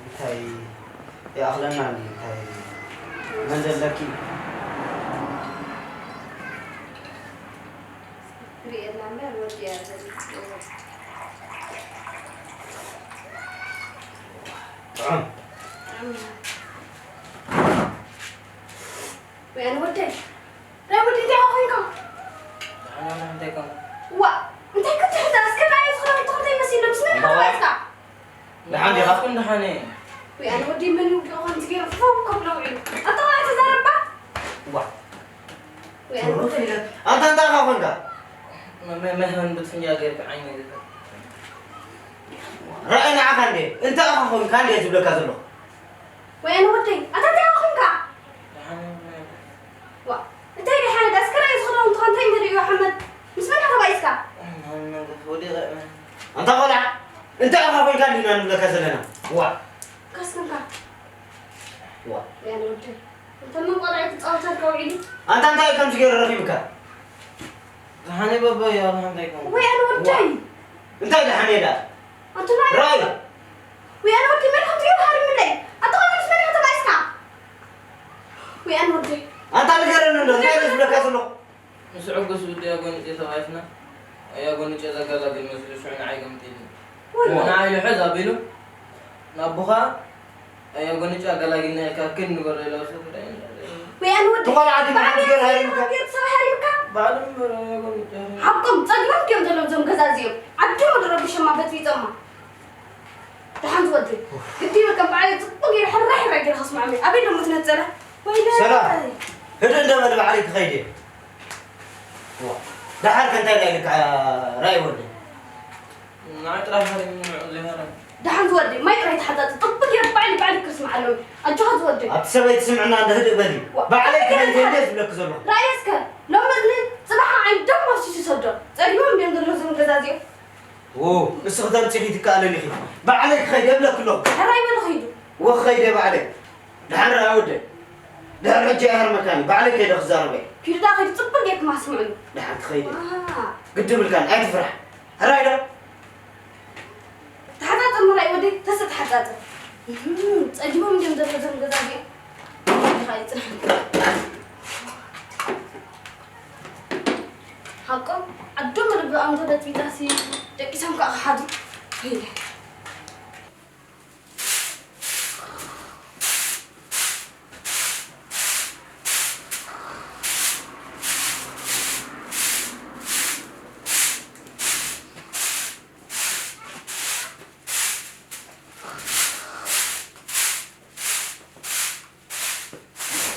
እንታይ ይኣኽለና እንዲ፣ እንታይ መን ዘለኪ? ሪኤላ እምበር ወዲያ ዘላ። ጥዑም። ወይ ኣነ ወደይ፣ ናይ ወደይ እንታይ ኮንካ? ኣነ እንታይ ኮንካ? ዋ፣ እንታይ ክትሕዛ? እስከ ናይ ዝኾነ ትኾን እንታይ መሲሉ? ምስ መን ተባይስካ? ደሓን ዲኻ? ደሓን እየ። ወይ ኣነ ወደይ መን ይውድኦ ከምዚ ገይሩ ፈው ከብሎ ውዒሉ። ኣታ ተዛረባ? ዋ። ወይ ኣነ ወደይ። ኣንታ እንታይ ኢኻ ኮንካ? መ-፣ መ-፣ መህመን ብትፍንጃ ገይርካ ዓይነይ ገይርካ። ራእይ ንዓኻ እንዴ? እንታይ ኢኻ ኮንካ እንዴ ዝብለካ ዘለኹ? ወይ ኣነ ወደይ፣ ኣታ እንታይ ኢኻ ኮንካ? ደሓን እየ። ዋ፣ እንታይ ደሓን? ዳስ ከራይ ዝኽዳውንትኻ እንታይ መሊኡ ሓመድ? ምስ መን ኢኻ ተባኢስካ? መን፣ መን፣ ወዲቐ፣ መን? ኣንታ ቆልዓ፣ እንታይ ኢኻ ኮንካ እንዲና ንብለካ ዘለና? ዋ። ካስንካ። ዋ። ወይ ኣነ ወደይ፣ እንተ መን ቆልዓ ክጻወተልካ ውዒሉ? ኣንታ እንታይ ከምዚ ገይሩ ረኺብካ? ደሓን እየ ባባ፣ ያ እንታይ ኮንካ? ወይ ኣነ ወደይ። እንታይ ደሓን እየ ደኣ? ኣንቱና ራእይ። ወይ ኣነ ወዲ መን ከምዚ ገይሩ ሃሪምለይ? ኣታ ኸ ምስ መን ኢኻ ተባኢስካ? ወይ ኣነ ወዲ። ኣንታ ንገረኒ እንዶ፣ እንታይ እዩ ዝብለካ ዘሎ? ምስ ዕጉስ ወዲ ኣያ ጎንጨ ተባኢስና፣ ኣያ ጎንጨ ዘጋላግል መሲሉ ሽዑ ንዓይ ገምጢልኒ። ወይ። ንዓይ ኢሉ ሕዝ ኣቢሉ፣ ናቦኻ ኣያ ጎንጨ ኣጋላጊልና ኢልካ ክድ ንገሮ ኢለ ወሰድኩ። ወይ ኣነ ወዲ። ትኾነ ዓዲ ብዓል መሓመድ ገይሩ ሃሪምካ? ገይሩ ሰብ ሃሪምካ? ባዕሉ እምበር ኣያ ጎንጨ ሃሪምካ። ሓቆም ጸጊቦም ድዮም ዘለዉ እዞም ገዛ እዚኦም? ዓዶም ዶ ረቢሾማ በጥቢጦማ? ደሓን ዝወዲ። ግዲ ይብል ከም በዓል ጽቡቅ ገይሩ ሕራይ ሕራይ ገይሩ ከስምዖም እዩ። ኣበይ ደሞ ትነጸረ? ወይለ። ሰላም። ህድእ እንደ በል በዓለይ ክኸይድ እየ። ዋ፣ ደሓር ከ እንታይ ኢላ ኢልካ ራእይ ወዲ? ንዓይ ጥራሕ ሃሪምኒ ንዑ ዘይሃረም። ደሓን ዝወዲ፣ ማይ ጥራይ ተሓጻጽ። ጽቡቅ ገይሩ በዓል በዓል ክስምዓ ኣለዎ። ኣጆኻ ዝወዲ። ኣብቲ ሰበይቲ ስምዕና እንደ ህድእ በሊ። ዋ፣ በዓለይ ጥራይ ክኸይድ እየ ተሓጻጽ። ዝብለኪ ዘለኹ። ራእይ እስከ፣ ሎሚ እዝኒ ጽባሕ ዓይኒ ደም ኣፍሲሱ ይሰዶ። ጸሊሞም እንድዮም ዘለዉ እዞም ገዛ እዚኦም። ዎ፣ ንስኺ ተምጺኺ ትከኣለኒ ኢኺ። ባዕለይ ክኸይድ እብለኪ ኣለኹ። ሕራይ በሉ ኺዱ። ወኺ ኸይደ ባዕለይ። ደሓን ርኣ ወደይ። ድሕሪ ሕጂ ኣይሃርመካን እዩ። ባዕለይ ከይደ ክዛረቦ እየ። ኪዱ ዳ ኺዱ ጽቡቕ ጌርኩም ኣስምዑኒ። ደሓን ክኸይድ እየ። ዋሃ። ግዲ ይብልካን፣ ኣይትፍራሕ። ሕራይ ዶ? ተሓጻጸር ምራይ ወደይ፣ ተሰ ተሓጻጸር። እህም፣ ጸጊቦም እንድዮም ዘለዉ እዞም ገዛ እዚኦም። እንታይ ይጽናሕኩም? ሓቆም ዓዶም ርብኦም ተበጥቢጣሲ ደቂሶም ከዓ ክሓዱ።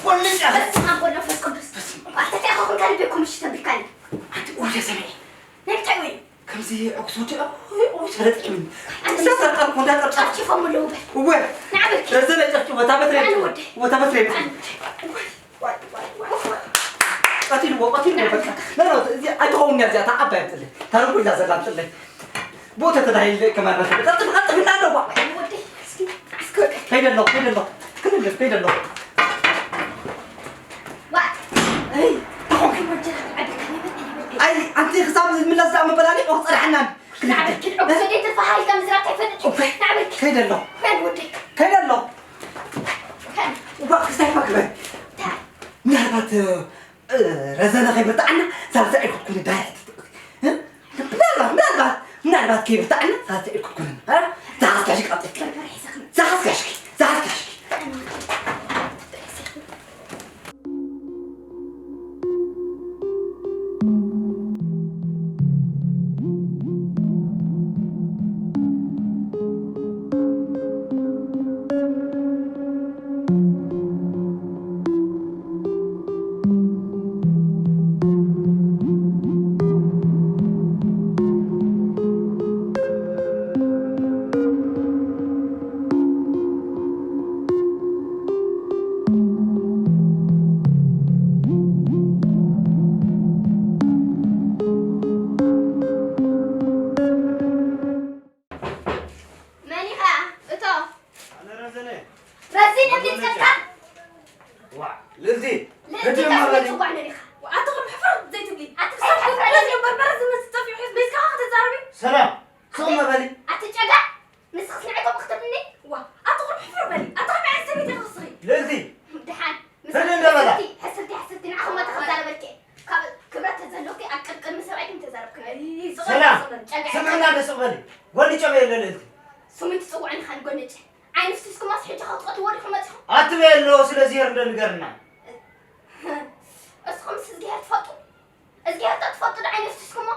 ቆልጫ! በስመ ኣብ ወወልድ ወመንፈስ ቅዱስ። በስመ ኣብ። ኣታ እንታይ ኮንካ ልቤ ኮምሽ ተቢልካኒ? ኣንቲ ወደ ሰማይ። ናይ ብታይ ወይ? ከምዚ ዕጉስ ወዲ፣ ኦይ፣ ኦይ፣ ተለጥዒኒ። ኣንቲ ክሳብ ጠርጠርኩ፣ እንዳጠርጠርኩ። ጨፍጭፎም ኣለዉ በል። እወ። ንዓ በልኪ። ረዘነ ጨፍጭፎ፣ እታ በትሪ። ኣነ ወደ። እወ፣ እታ በትሪ። ኣነ ወደ። ዋይ፣ ዋይ፣ ዋይ፣ ዋይ። ቀቲልዎ፣ ቀቲልዎ፣ በቃ። ኖ፣ ኖ፣ እዚ ኣይትኸውን እያ እዚኣ፣ እታ ዓባይ ኣምፅለይ። እታ ርጉድ እያ ዘላ ኣምፅለይ። ብኡ ተተዳሂለ ከማን ረኸበ። ቀልጥፍ፣ ቀልጥፍ እንዳለዋ። ወደይ፣ እስኪ፣ እስኪ ወደይ። ከይደ ኣለኹ፣ ከይደ ኣለኹ። ክልልፍ፣ ከይደ ኣለኹ። ዋ። ኣይ፣ እንታይ ኮንኪ? ወጀራት ዓዲ ከመይ በል፣ ከመይ በል። ኣይ፣ ኣንቲ ክሳብ ዝምለስ ደኣ መበላሊዕ ክጸንሓና። ናዕበል ኪድ ዕጉስ ወደይ ትርፋ ሃይልካ ምዝራብ ከይፈልጥ። ኦኬ። ናዕበል ኪድ። ከይደ ኣለኹ። በል ወደይ። ከይደ ኣለኹ። ከን። እባ ክስታይ እባ ክበል። እንታይ? ምናልባት፣ እ፣ ረዘነ ከይመጣዕና ሳልሳይ ኣይኮንኩን ዳያት። እ? ምናልባት፣ ምናልባት፣ ምናልባት ከይመጣዕና ሳልሳይ ኣይኮንኩን። እ? ዛሓዝካ ሽቂ ቀጥታ። ዛሓዝካ ሽቂ፣ ዛሓዝካ ሽቂ። መን ኢኻ? እቶ። ኣነ ረዘነ። ረዚን እምኒ ጸልካ? ዋ፣ ልእልቲ፣ ልእልቲ ህድእ እንዳበሊ። ጽዋዕ ነዲኻ። ኣቲ ኹሉ ሕፍር ዘይትብሊ። ኣቲ ክሳብ ሕፍር ዘይትብሊ። በርበረ ዝመስል ጸፊሑ ሒዝ መይዝካ ክትዛረቢ? ሰላም፣ ስቕ ኣቲ፣ መበሊ። ኣቲ ጨጋ፣ ንስኽስ ንዓይ ከምኡ ክትብልኒ? ዋ፣ ኣቲ ኹሉ ሕፍር በሊ። ኣቲ ከመይ ዓይነት ሰበይቲ ኢኺ ንስኺ? ልእልቲ። ደሓን። ምስ ህድእ እንዳበላ። ሕስርቲ፣ ሕስርቲ፣ ሕስርቲ፣ ንዓኹም መተ ክዛረበልኪ እየ። ካብ ክብረት ተዘለኩ ኣብ ቅድሚ ሰብኣይኩም ተዛረብኩ። ኣይ፣ ስቕ በል፣ ሰላም፣ ስቕ በል፣ ጨጋ። ስምዕና እንደ ስቕ በሊ። ጎኒ ጨመ የለ ልእልቲ። ስሙይ ትጽውዕኒ ኻን ጎኒ ጨ-፣ ዓይኒ ፍስስኩማስ ሕጂ ከትቐትልዎ ዲኹም መጺኹም? ኣትበየ ኣለዎ፣ ስለዚ ሄር እንዶ ንገርና። እስኹምስ እዝግሄር ትፈልጡ? እዝግሄር ዶ ትፈልጡ ዶ ዓይኒ ፍስስኩሞ?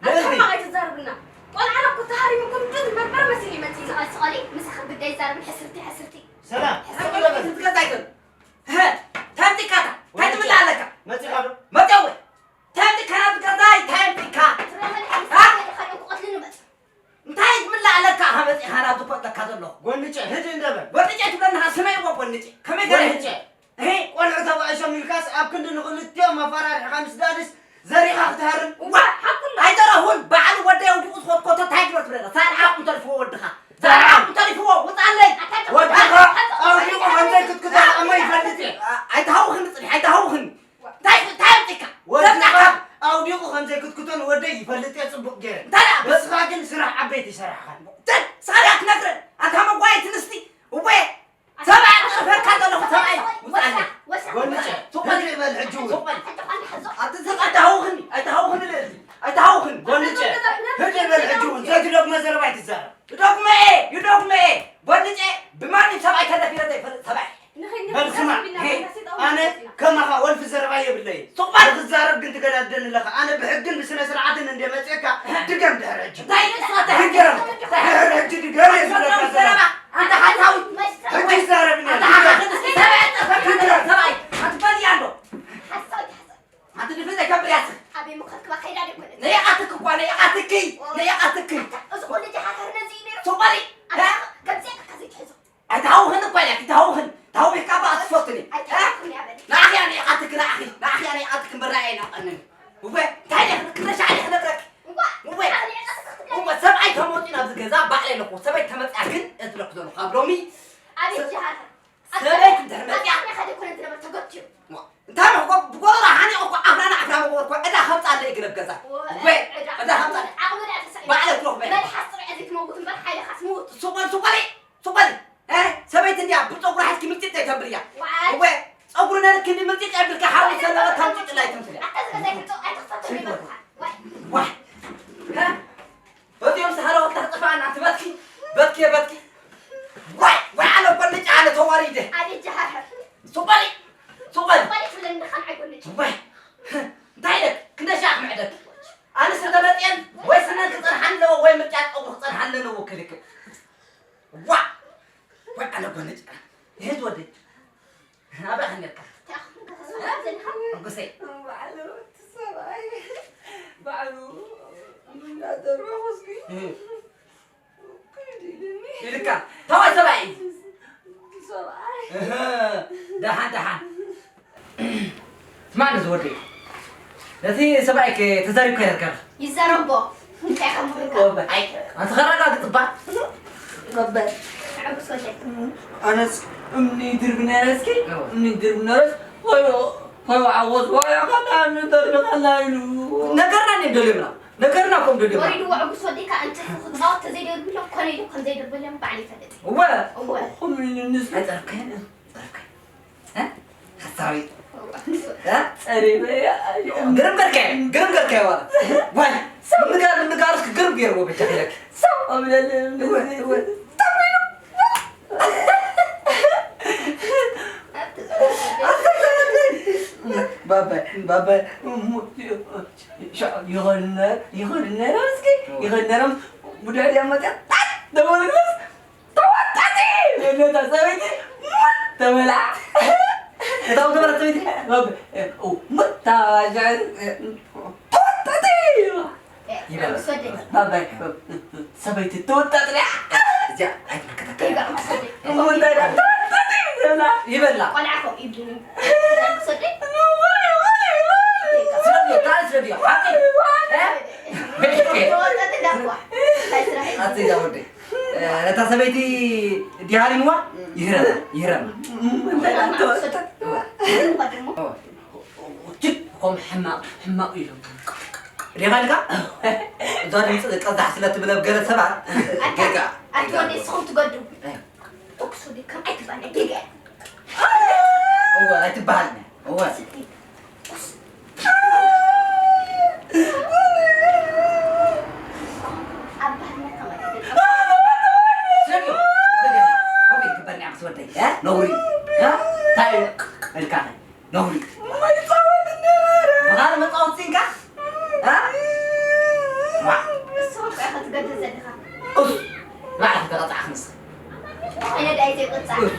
ንእዝጊ። ኣታ ከማኻ ኣይትዛረብና። ቆልዓ እኮ ተሃሪሙ እኮ ምንድን በርበረ መሲሉ ይመጽእ እዩ። ስቐል ስቐሊ፣ ምሳኺ ግዳይ ይዛረብን ሕስርቲ ሕስርቲ። ሰላም። ሕስርቲ። ኣይ፣ ቆልዓ ትዝገዛ ኣይኮን። ሀ፣ ታንቲካታ፣ እንታይ ትብላ ኣለካ? መጺኻ ዶ? መጺኣ ወይ? ታንቲካ ናብ ገዛይ፣ ታንቲካ። ትረኸን አ? ሓይስካ ይኸዶ ክቐትልኒ መጽእ። እንታይ ትብላ ኣለካ? ኣኻ መጺኻ ናብ ዝኮለካ ዘለኹ። ጎንጨ፣ ህድእ እንደ በል። ጎንጨ ትብለኒ፣ ስመይ እኮ ጎንጨ። ከመይ ገይረ ጎንጨ። እሄ። ቆልዑ ተባኢሶም ኢልካስ ኣብ ክንዲ ንኽልቲኦም ኣፈራሪሕኻ ምስ ዳድስ ዘሪኻ ክትሃርም። ዋ፣ ሓቁ ኣሎ። ኣይተረፉን። በዓል ወደይ ኣውዲቑ ዝኸድኮ እንታይ ግበር ትብለና? ሳልዓ ዓቕሙ ተሪፍዎ ወድኻ። ሳልዓ ዓቕሙ ተሪፍዎ፣ ውጻለይ። ኣታ ወድኻ ኣውዲቑ ከምዘይ ክትክቶ ኣሞ ይፈልጥ እየ። ኣይትሃውኽኒ ጽኒሕ፣ ኣይትሃውኽኒ። እንታይ፣ እንታይ ኣምጺእካ? ወድኻ ዘምጻእካ? ኣውዲቑ ከምዘይ ክትክቶ ንወደይ ይፈልጥ እየ ጽቡቕ ገይረ። እንታይ ደኣ? በስኻ ግን ስራሕ ዓበይቲ ይሰርሕኻ። እንታይ? ሳልያ ትነግረን? ኣታ መጓየት ንስቲ። እወ። ሰብኣይ ኣቕርበልካ ዘለኹ ሰብኣይ ውጻለይ። ወሳ፣ ወሳ። ጎንጨ፣ ሱቕ በል። ህድእ በል ሕጂ እውን። ሱቕ በል። ኣቲ ዘ-፣ ኣይትሃውኽኒ፣ ኣይትሃውኽኒ ልእልቲ። ኣይትሃውኽኒ። ጎንጨ፣ ህድእ በል ሕጂ እውን። ዘትደግመ ዘረባ ኣይትዛረብ። ይደግመ እየ፣ ይደግመ እየ። ጎንጨ፣ ብማንም ሰብኣይ ተደፊረ ዘይፈልጥ ሰብኣይ። ንኸይድ በል ስማዕ፣ ንኸይድ ሄ፣ ንኸይድ ኣነ ንኸይድ ከማኻ ወልፊ ዘረባ የብለይ። ሱቕ በል። ንኽዛረብ ግን ትገዳደኒ ኣለኻ። ኣነ ብሕግን ብስነ ስርዓትን እንደ መፅየካ ድገም ድሕሪ ሕጂ። እንታይ እዩ ንስኻ? ድገም። ድሕሪ ሕጂ ድገም እየ ዝብለካ ዘለኹ። ኣንታ ሓሳዊ። ሕጂ ይዛረብኒ። ኣንታ ሓሳዊ። ሰብኣይ፣ ሰብኣይ፣ ሰብኣይ። ኣትበል እያ ኣሎ። ሓሳዊ፣ ሓሳዊ። ኣቲ ድፍን ዘይከብር እያ። ኣበይ ምኸድክባ ከይዳ ደኮነት? ነይኣትክ እኳ፣ ነይኣትኪ፣ ነይኣትኪ። እዚ ኩሉ ጀሃርሃር ነዚ እዩ ነይሩ። ሱቕ በሊ። ኣታ እ? ከምዚኣ ኢልካ ዘይትሕዞ። ኣይትሃውኽን እኳ ኢላኪ፣ ኣይትሃውኽን። ተሃዊኽካ እባ ኣትፈቱኒ። ኣይትሃውኽን እያ በሊ። ንዓኺ እያ ነይኣትክ፣ ንዓኺ፣ ንዓኺ እያ ነይኣትክ እምበር ንዓይ ኣይናቐንን። እወ፣ እንታይ ኢለ ክነሻዕ ኢለ ክነግረኪ? እወ፣ እወ፣ ንዓኺ ነይኣትክ ክትብለኒ። እወ፣ ሰብኣይ ተመፂኡ ናብዚ ገዛ ባዕለይ ኣለኹ። ሰበይቲ ተመፂኣ ግን እትለኩ ዘለኹ ካብ ሎሚ ኣቤት ጀሃርሃር። ሰበይቲ እንድሕር መፂኣ። ኣታ ሓደ ኮነ ዝነበር ተገትዩ። እንታይ ነው እኮ ብቆረራ ሓኒቑ እኮ ዓፍራና ዓፍራ መጎር እኮ ዕዳ ከምፃለይ ግለብ ገዛ። ወ-፣ ወይ ዕዳ። ዕዳ ከምፃለይ። ዓቕሚ ዕዳ ተሳኢኑ። ባዕለ ትሮኽ በይ። መልሓስ ጥርዕ ዘይትመውት እምበር ሓይልኻስ ምውት። ሱቕ በል፣ ሱቕ በሊ፣ ሱቕ በሊ። እ፣ ሰበይቲ እንድያ ብፀጉሪ ሓዝኪ ምልጢጥ ዘይተብልያ። ዋይ። ወይ ፀጉሪ ነርኪ እንዲ ምልጢጥ የብልካ ሓዊ ሰለበ ተምጢጥላ ኣይተምስልያ። ኣታ ዝገዛይ ትምፅኦ ኣይትኽፈቶ ይበልኩኻ። ዋይ። ዋይ። እ? በዚኦም ሰሃራዎት ላክጥፋና ትበትኪ፣ በትኪ፣ በትኪ። ዋይ፣ ዋይ፣ ኣነ ጎልጭ፣ ኣነ ተዋሪደ። ኣቤት ጀሃርሃር። ሱቕ በሊ፣ ሱቕ በሊ። ሱቕ በሊ ትብለኒ፣ ደኻን ኣይጎልጭ። ዋይ፣ እንታይ ኢለክ? ክንደይ ሻዕ ክምዕደክ? ኣነስ እንተመፅየን ወይ ስነን ክፀንሓኒ ኣለዎ ወይ ምርጫ ፀጉሪ ክፀንሓኒ ኣለዎ ክልክል። ዋ፣ ዋይ፣ ኣነ ጎልጭ። ይህዝ ወደይ። ኣበይ ኸን ነርካ? ሕጉሰይ። ባዕሉ እቲ ሰብኣይ፣ ባዕሉ እንዳደረኹ እስኪ። እህ። ኢልካ፣ ተዋ ሰብኣይ። ሰብኣይ። እህ፣ ደሓን፣ ደሓን። ስማዕኒ ዝወደይ፣ ነቲ ሰብኣይክ ተዛሪብካ ነርካ። ይዛረቦ። እንታይ ከም ምኽንካ? ወበ-፣ ኣይ፣ ኣንተ ኸረጋግጽ እባ። ወበ-፣ ንዕጉስ ወደይ። ኣነስ እምኒ ድርቢ ነረ እስኪ፣ እዎ። እምኒ ድርቢ ነረስ፣ ወይ፣ ወይ ዓወት፣ ወይ ኣኻና እምኒ ተርብኻና ኢሉ። ነገርና እንዲዮም ደልዮምና። ነገርና እኮም ደልዮምና። ወሪድዎ ዕጉስ ወደይ ከኣ፣ እንተ ክትጻወት ተዘይደርብሎም፣ ኮነ ኢሉ ከም ዘይደርብሎም ባዕሉ ይፈልጥ። እወ። እወ። ኹም ኢሉ ንስ-፣ ኣይጸረፍካዮን? ጸረፍካዮ? እ? ሓሳዊ። እ? ጸሪበያ። ግርም ገርካዮ፣ ግርም ገርካዮ ማለት። ዋይ፣ ምንጋር፣ ምንጋር እስኪ ግርም ገይርዎ በጃ ኢለኪ። ሰው ኣብለለ፣ እወ፣ እወ። ባባይ፣ ባባይ፣ እሞ፣ ሻ-፣ ይኸድነ-፣ ይኸድነሮም እስኪ፣ ይኸድነሮም፣ ብድሕሪኦም መፅያ፣ ጣጥ፣ ደወልኩስ፣ ተወጣጢ! ነታ ሰበይቲ ሙት ተበልዓ። እታ ሙት ተበልዓ ሰበይቲ፣ እ፣ እ፣ እ፣ ሙት ተባልዓ፣ እ፣ ተወጣጢ! ይበላ። ባባይ፣ ሰበይቲ ተወጣጢ ድያ? እዚኣ ኣይትምልከተካ። ይበላ። እሞ እንታይ ደኣ ተወጣጢ ዝብላ? ይበላ። ቆልዓ ኮ ይብልኒ። ሰበይቲ ስለድዮ፣ ጥራይ ስለድዮ። ሓቂ። እ? ተወጣጢ ዳኳ። እንታይ ስራሕ እዩ? ኣቲ ዳ ወደይ። እ፣ ነታ ሰበይቲ ድሃሪምዋ ይህረማ፣ ይህረማ። እንታይ ደኣ ተወጣጢ? እዋ። እዋ ደሞ። እዋ። ችድ፣ ከም ሕማቕ፣ ሕማቕ ኢሉ። ሪኻ ኢልካ? እዛ ድምፂ ቀዛሕ ስለ ትብል ኣብ ገለ ሰባት ኣታ፣ ጌጋ፣ ኣቲ ጌጋ ወደይ ኣለዎ። ንስኹም ትገዱ። እ። ተኩስ ወደይ ከም ኣይትባል ጌጋ። እወ፣ ኣይትበሃልን እያ። እወ። ስቲ። ኩስ። ኣብ ባህልና ከም ኣይትብል። ስለ ድዮ፣ ስለ ድዮ። ኦኬ። ነውሪ። እ? እንታይ ኢልካ? ነውሪ። ብኻልእ መጻወቲ እንካ? እ? ዋ። ንስኻ እኮ ኢኻ ትገድል ዘለኻ። ኡፍ። ባዕልኻ ተቐጻዕኺ ንስኺ። ኣነ ደኣ ኣይዘይቅጻዕ። ኡፍ።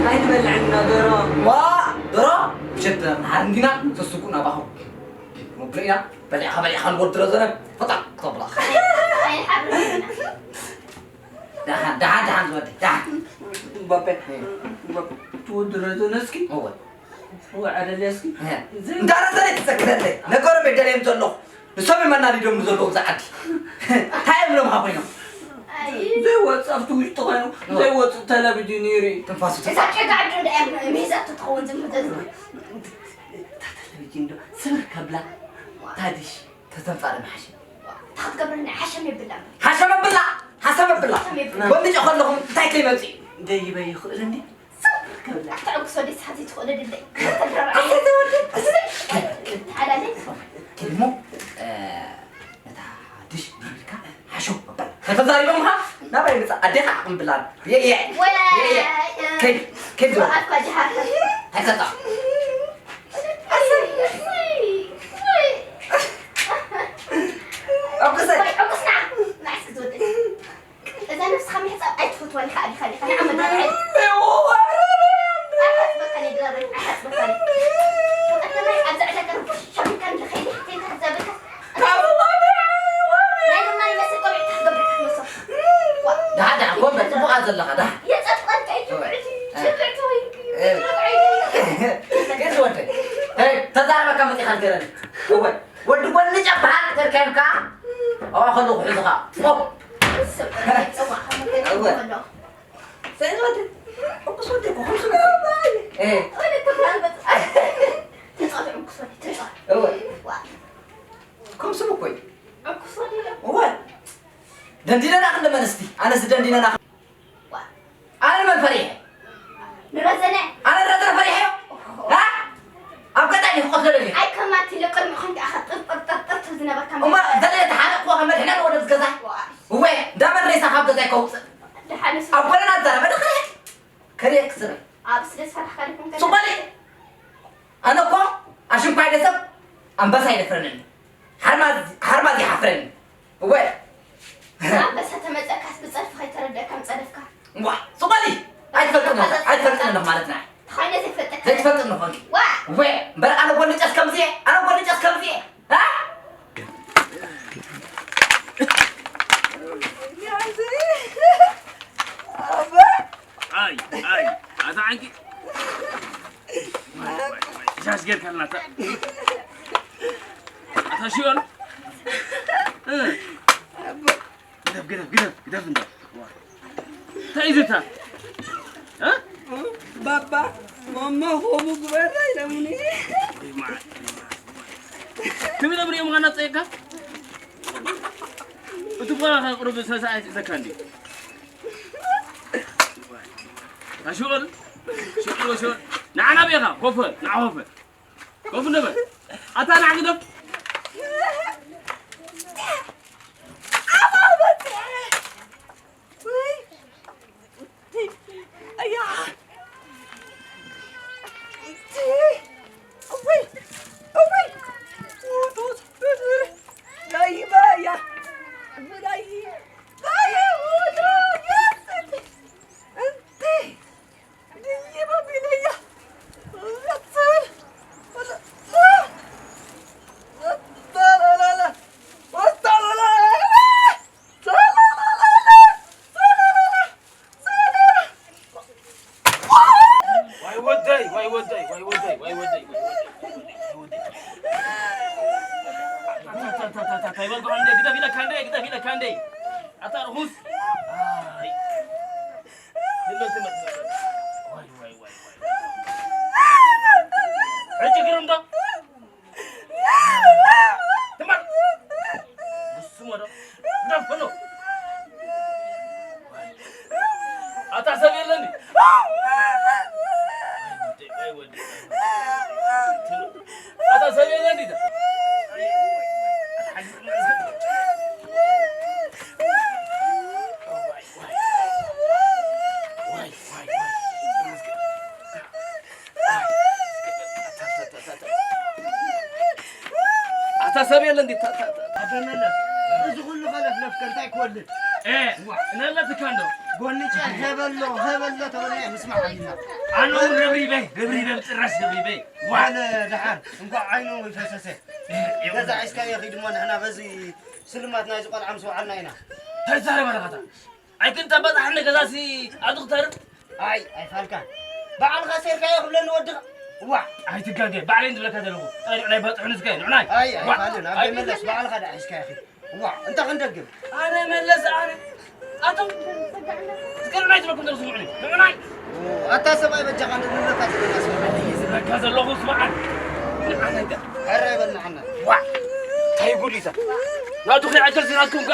ኣይንበልዕን ኢና ደሮ። ዋ፣ ደሮ? ምሸት ንሓር እንዲና፣ ሰስኩ ናባኹም። መብልዒና፣ በሊዕኻ በሊዕኻ ንወዲ ረዘነ፣ ፈጣን ክተብላ። ኣይሓርን ኢና። ደሓን፣ ደሓን፣ ደሓን ዝወደይ፣ ደሓን። ባቤ፣ ባቤ፣ ትወዲ ረዘነ እስኪ? እወ። እወ፣ ዓደልያ እስኪ? እህ። ዘይ- እንዳ ረዘነ ትዘክረለይ። ነገሮም የደለዮም ዘለኹ። ንሶም እዮም ኣናዲዶም ዘለዉ ኣብዚ ዓዲ። እንታይ እዮም ኢሎምኻ ኮይኖም? ኣይ። ዘይወጽእ ኣብቲ ውሽጢ ኮይኑ፣ እወ። ዘይወጽእ ቴሌቪዥን ይርኢ። ትንፋሱ እዛ ትንፋሱ። ጨጋ ዓዲ እንዳ እያ ሚዛቶ ትኸውን ዝምተዝ። እታ ቴሌቪዥን ዶ ስብር ከብላ። ታዲሽ። ተተንጻረ መሓሸ። እንታይ ክትገብረኒ? ሓሸም የብላን። ሓሸም የብላ፣ ሓሸም የብላ። ሓሸም የብላ። ጎንጨ ከለኹም እንታይ ከይመጽእ እዩ? ደይበ ይኽእል እንዲ? ስቕ ክብል። ኣታ ዕጉስ ወዲ ሰሓት ዘይትኽእሎ ድለይ። ኣታ ተረባዕ። ኣታ ተወዲ። ተሓላለይ። ኪድሞ፣ እ፣ ነታ ድሽ ዲልካ ሓሸው መበል። ከተዛሪቦምኻ ናባይ ምጻእ። ኣዴኻ ዓቕሚ ብላን። የ፣ የ። ወላ፣ የ፣ የ። የ። ከይድ፣ ከይድ ዝበል። ኣፋ ጀሃር። ኣይሰጣ። ኣሰይ፣ ኣሰይ፣ ኣሰይ። ዕጉሰይ። ወይ፣ ዕጉስና። ንዓስ ክትወደድ። እዛ ነብስኻ ምሕጻብ ኣይትፈትዋን ኢኻ፣ ኢኻ፣ ኢኻ። ንዓ መዳርዐ። ኣይሓጽበካን እየ ድራረይ፣ ኣይሓጽበካን እየ። ቀዳማይ፣ ኣብዛ ዕዳጋ ርቡሽ ሸሚካን ልኸይድ፣ ሕተይካ ክዛበካ። ናይ ሎማኒ ይመስል ቆቢዕ ትሕገበካ ትመስል። ዋ። ደሓ፣ ደሓ፣ ኮን በል፣ ጽቡቕ እያ ዘለኻ፣ ደሓ። የጸብቐልካ እዩ፣ ጅምዕቲ፣ እ። ጅምዕቲ ወይ፣ እ። ጅምዕቲ ወይ። ግን ዝወደይ፣ እ፣ ተዛረበካ መጺኻ ንገረኒ። እወ፣ ወዲ ጎኒ ጨባሃት ገርካዮም ከኣ፣ ኣብኣ ከለኹ ክሕዙኻ። ኦ። ሰብ፣ ጽቡቕ፣ ከመይ ጸዋዕ። እወ። ከሎ። ሰይድ ወደይ፣ ዕጉስ ወደይ እኮ፣ ከም ስሙ እኮ። እ። ወደ ተፋልበጥ። ተጻወት ዕጉስ ወደይ፣ ተጻወት። እወ። ዋ። ከም ስሙ እኮ እዩ። ዕጉስ ወደይ ዶ? እወ። ደንዲነና ክንዲ መን እስቲ? ኣነስ ደንዲነና። ዋ። ኣነ ንመን ፈሪሐ? ንረዘነ። ኣነ ንረዘነ ፈሪሐዮ? ሃ? ኣብ ገዛይ ድዩ ክቐትሎ ደልየ? ኣይ፣ ከማቲ ኢለ ቅድሚ ኾንክ ኣኻ ጥር፣ ጥር፣ ጥር፣ ጥር ትብል ዝነበርካ እሞ ማለት። ዘለ ተሓረቕኩ ካብ መድሕና ወደ ገዛይ? ዋ። እወ፣ እንዳ መድረሳ ካብ ገዛይ ከውፅእ። ደሓንስ ኣብ ጎደና ዝዛረበ ዶ ከሪአ? ከሪአ ክስረ። ኣብ ስለ ዝፈራሕካ ዶ ኮንካ? ጽቡቕ በሊ። ኣነ እኮ ኣሽንኳይ ደሰብ ኣንበሳ ይደፍረንን። ሓርማዝ፣ ሓርማዝ ይሓፍረንን። እወ። ኣንበሳ ተመጸካስ ብጸድፊ ከይተረደእካ ምጸደፍካ። እዋ፣ ጽቡቕ በሊ። ኣይትፈልጥን፣ ኣይትፈልጥን ኣለኹ ማለት ናይ። ተኻይነ ዘይፈልጠካ። ዘይትፈልጥን ኣለኹ። ዋ። እወ፣ እምበር ኣነ ጎልጨስ ከምዚ እየ፣ ኣነ ጎልጨስ ከምዚ እየ። እ? ኣይ፣ ኣይ፣ ኣታ ዓንቂ። ሻሽ ጌርካ ኣለና፣ ኣታ፣ ኣታ ሽዮን። እ። ግደፍ፣ ግደፍ፣ ግደፍ፣ ግደፍ እንዳ። እንታይ እዩ ዝታ? እ? ባባ፣ ማማ፣ ሆሙ ግበራ ኢሎምኒ። ወይ ማዓት፣ ወይ ማዓት፣ ወይ ማዓት። ከመይ ነብር እዮም ኻና ጸየካ? እቲ ቆላ ከ ቁሩብ ሰሳ ኣይስእሰካ እንዲ? ኣሽወል፣ ሽወል፣ ሽወል። ንዓና ቤኻ፣ ኮፈ፣ ንዓ ኮፈ። ኮፍ ንበል። ኣታ ንዓ ግደፍ። ኣያ። እውይ፣ እውይ። ውጡት፣ እግር፣ ዳይባ፣ ያ። ውላይ፣ ዳይ፣ ውጡ፣ ያስጥ። እንዴ፣ ድይባ ቢለያ። ያስጥ። ዋይ ወደይ፣ ዋይ ወደይ፣ ዋይ ወደይ፣ ዋይ ወደይ፣ ዋይ ወደይ፣ ዋይ ወደይ። ኣታ፣ ኣታ፣ ኣታ፣ ኣታ፣ ኣታ፣ ይበልኩ እንዴ፣ ግደፍ ኢለካ እንዴ፣ ግደፍ ኢለካ እንዴ። ኣታ ርኹስ። ኣይ። ትምህርቲ መጽናዕቲ። ዋይ፣ ዋይ፣ ዋይ፣ ዋይ። ሕጂ ግርም ዶ? ትማል ብስሞ ዶ? ግደፍ በሎ። ኣታ ሰብ የለን። ኣታ ሰብ የለን። ሰብ የለ እንዲ ታ- ታ- ታ- ኣበመለስ፣ እዚ ኩሉ ከለፍለፍከ እንታይ ክወልድ? እ፣ ዋ፣ ነለትካ እንዶ። ጎንጨ፣ ሀበሎ፣ ሀበሎ ተበለ ምስማዕ ኣሊና። ኣነ እውን ረብሪበይ፣ ረብሪበይ፣ ብጭራሽ ረብሪበይ። ዋ። ዋለ ደሓን፣ እንኳዕ ዓይኑ ይፈሰሰ። እ፣ እ፣ ገዛ ዒስካዮ ኺድ እሞ ንሕና በዚ ስልማት ናይዚ ቆልዓ ምስ ወዓልና ኢና። ተዛረብ ኣለኻ እታ። ኣይክንተባጻሕኒ ገዛሲ ኣብ ዶክተር። ኣይ፣ ኣይፋልካን። ባዕልኻ ሴርካዮ ክብለኒ ወድኻ። ዋዕ! ኣይትጋገ፣ ባዕለይ ዝብለካ ዘለኹ። ጸኒዑ ናይ ባጽሑ ንስከ፣ ንዑናይ። ኣይ፣ ዋዕ! ኣይፋልን፣ ኣበይ ኣይ፣ መለስ፣ ባዕልኻ ደኣ ሒዝካዮ ኺድ። ዋዕ! እንታይ ክንደግም? ኣነ መለስ፣ ኣነ። ኣቶም፣ እስከ ንዑናይ ትብለኩም ዘለኹ ስምዑኒ። ንዑናይ። ኦ፣ ኣታ ሰብኣይ በጃኻ እንደ ንብለካ ዘለና ስምዑኒ። ዝብለካ ዘለኹ ስምዓኒ። ንዓናይ ደኣ። ሕራይ በል ንዓና። ዋ! እንታይ ጉድ እዩ እዛ? ናቱ ክልተ ዓሰርተ ናትኩም ከ?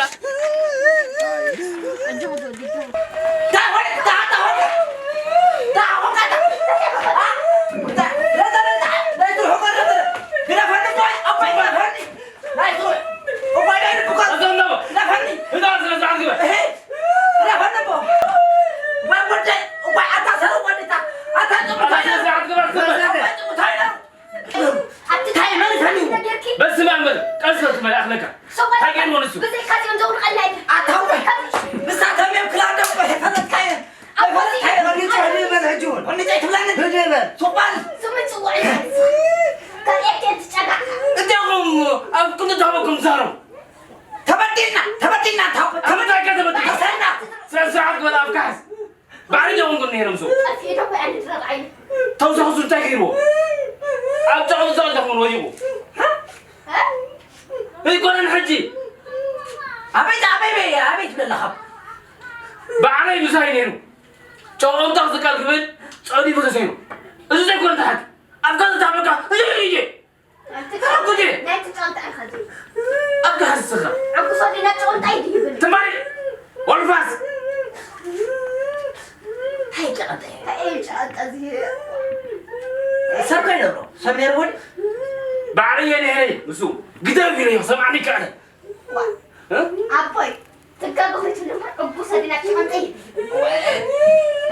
ኣታ ስርዓት ግበር፣ ስርዓት። ኣቲ እንታይ ማለት እዩ? በስመ ኣብ በል፣ ቀስ በል ትመልእ ኣኽለካ። ሰው እንታይ ገይርዎ ንሱ? ብዘይካ እዚኦም ዘውርቐልና የለን። ኣታ ወይ፣ ንሳቶም እዮም ክላዶም እኮ ኣይፈለጥካዮን። ኣይፈለጥካዮን። ሕጂ ሕጂ በል፣ ሕጂ እውን። ሕጂ ኣይትብላኒ። ሕጂ በል። ሱቕ በል። ስሙ ጽውዕ እዩ። ካልኤት እየን ትጨጋዕ። እንዲያውም ኣብ ክንዲ ተሃበኩም ትዛረቡ። ተበዲልና፣ ተበዲልና፣ ተበዲልና። ኣብ ምንታይ ከ ተበዲልና? ተሰና። ስነ ስርዓት ግበር፣ ኣፍካ ሓዝ። ባዕሪ ዶ ኹንኩን ነይሮም ሰው? ጠፊኡ ዶ ወይ ኣንድ ድረብ ዓይኒ? ተውሳኹ እንታይ ገይርዎ? ኣብ ጨቕሊ ጨቕሊ ተኾኑ ወዲቑ። እ? ኣይኮነን ሕጂ። ኣበይ፣ ኣበይ፣ ኣበይ፣ ኣበይ ትብል ኣለኻ? ባዕረይ ምሳይ ነይሩ። ጨቖምታ ክዝቃል ክብል ጸዲፉ ተሰይኑ። እዚ ዘይኮነ ተሓት። ኣብ ገዛ ታበቃ። እዚ እዩ። ኣቲ ተረጉዴ! ናይ ትጫወት እንታይ ኢኻ ትብል? ኣብ ጋህር ስኻ። ዕጉሶ ዲና ጨወንታ እዩ ድዩ ይብል? ትማሊ ወልፋስ! ሃይ ጨቐጠ። ሃይ ጨቐጠ እዚ። ሰብ ከይነብሮ፣ ሰብ ነይርዎ ድዩ? ባዕሪ እየ ነይረ፣ ንሱ ግደፍ ኢለዮ፣ ሰምዓኒ ከዕረ። ዋ፣ እ? ኣቦይ፣ ትጋገ ኾይቱ ድማ ዕጉሶ ዲና ጨቐጠ እዩ።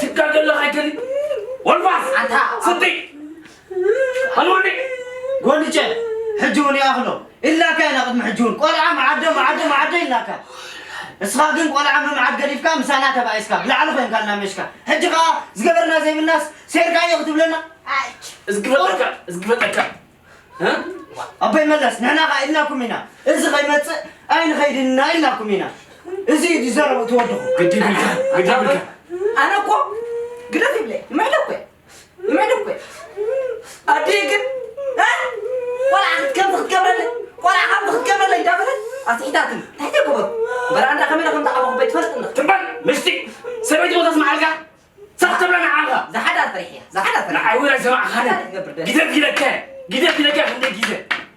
ትጋገ ኣለኻ ኣይከሊ? ወልፋስ! ኣንታ ስቲ! ሃልወኒ! ጎንጨ፣ ሕጂ እውን ይኣኽሎ። ኢልናካ ኢና ቅድሚ ሕጂ እውን። ቆልዓ መዓዶ፣ መዓዶ፣ መዓዶ ኢልናካ። እስኻ ግን ቆልዓ ምምዓድ ገዲፍካ ምሳና ተባኢስካ። ብላዕሊ ኮይንካ እናመሽካ። ሕጂ ኸኣ ዝገበርና ዘይብልናስ ሴርካዮ ክትብለና? ኣች። እዝጊ ፈጠካ፣ እዝጊ ፈጠካ። እ? ኣቦይ መለስ፣ ንሕና ኸኣ ኢልናኩም ኢና። እዚ ኸይመጽእ ኣይንኸይድን ኢና ኢልናኩም ኢና። እዚ እዩ ዘረቡ ትወድኹ። ግድፍ ኢልካ፣ ግድፍ ኢልካ። ኣነ እኮ ግደፍ ይብለ፣ ምሕደኩ እየ። ምዕድ እኮ እዩ። ኣደይ ግን፣ እ? ቆልዓ ከምዚ ክትገብረለይ፣ ቆልዓ ከምዚ ክትገብረለይ እንዳበለት ኣስሒታትኒ። እንታይ ዘይገበርኩ? እምበር ኣንዳ ከመይ ኢለ ከም ዝዓበኹ በይትፈልጥ እንዳ። ትም በል፣ ምሽቲ ሰበይቲ ቦታ ስምዓልካ? ስራሕ ትብለና ዓኻ? ዝሓዳር ጥራሕ እያ፣ ዝሓዳር ጥራሕ። ንዓይ እውን ኣይሰማዕኻን። እንታይ ትገብር ደስ? ግደፍ ኢለካ፣ ግደፍ ኢለካ ክንደይ ግዜ።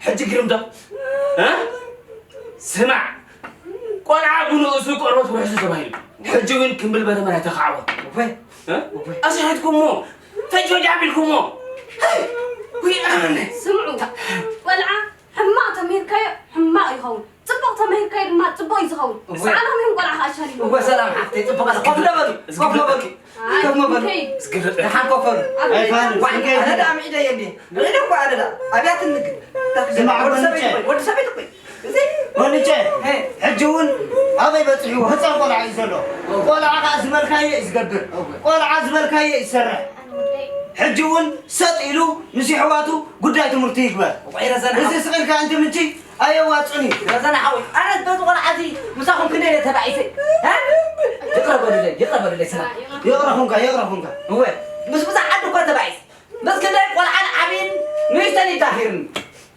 ሕጂ ግርም ዶ? እ? ስማዕ፣ ቆልዓ ብንኡሱ ቆርበት ውሕሱ ተባሂሉ። ሕጂ እውን ክምብል በረመን ኣይተኻዕወን። እወ። እ? እወ። ኣስሒትኩሞ፣ ፈጅፈጅ ኣቢልኩሞ። ወይ ኣነ። ስምዑ፣ ቆልዓ ሕማቕ ተመሂርካዮ ሕማቕ ይኸውን፣ ጽቡቕ ተመሂርካዮ ድማ ጽቡቕ እዩ ዝኸውን። እወ። ሰኣኖም እዮም ቆልዓ ከኣ ሸሪሞም። እወ፣ ሰላም ሓፍተይ፣ ጽቡቕ ኣለ። ኮፍ ዶ በሉ፣ ኮፍ ዶ በሉ። ኣይ፣ ኮፍ ዶ በሉ። ከይድ። እስኪ ፍጠር። ደሓን ኮፍ በሉ። ኣብ ኣይፋልን፣ ዋይ፣ እስኪ ኣነ ደኣ ምዒደ እየ እንዴ? ምዒደ እኮ ኣነ ደኣ። ኣብያትኒ ግን። ስማዕ፣ ወዲ ሰበይቲ ጎንጨ። እኮ፣ ወዲ ሰበይቲ እኮ። እዚ ጎንጨ፣ ሄ። ሕጂ እውን ኣበይ በጺሕዎ? ህጻን ቆልዓ እዩ ዘሎ። እወ። ቆልዓ ከኣ ዝበልካዮ እዩ ዝገብር። እወ። ቆልዓ ዝበልካዮ እዩ ዝሰርሕ። ሕጂ እውን ሰጥ ኢሉ ምስ የሕዋቱ ጉዳይ ትምህርቱ ይግበር። እወ፣ ይረዘን እዚ ሓው። ስቕ ኢልካ እንትምቺ ኣየዋጽን እዩ። ረዘን ሓው። ኣነ በዚ ቆልዓ እዚ ምሳኹም ክንደይ እየ ተባኢሰ? እ? ይቕረ በሉለይ፣ ይቕረ በሉለይ፣ ሰላም። ይቕረ ኹንካ፣ ይቕረ ኹንካ። እወ፣ ምስ ብዙሕ ዓዲ እኮ ተባኢሰ። ምስ ክንደይ ቆልዓን ዓብይን ንእሽተን ይዳኺርኒ።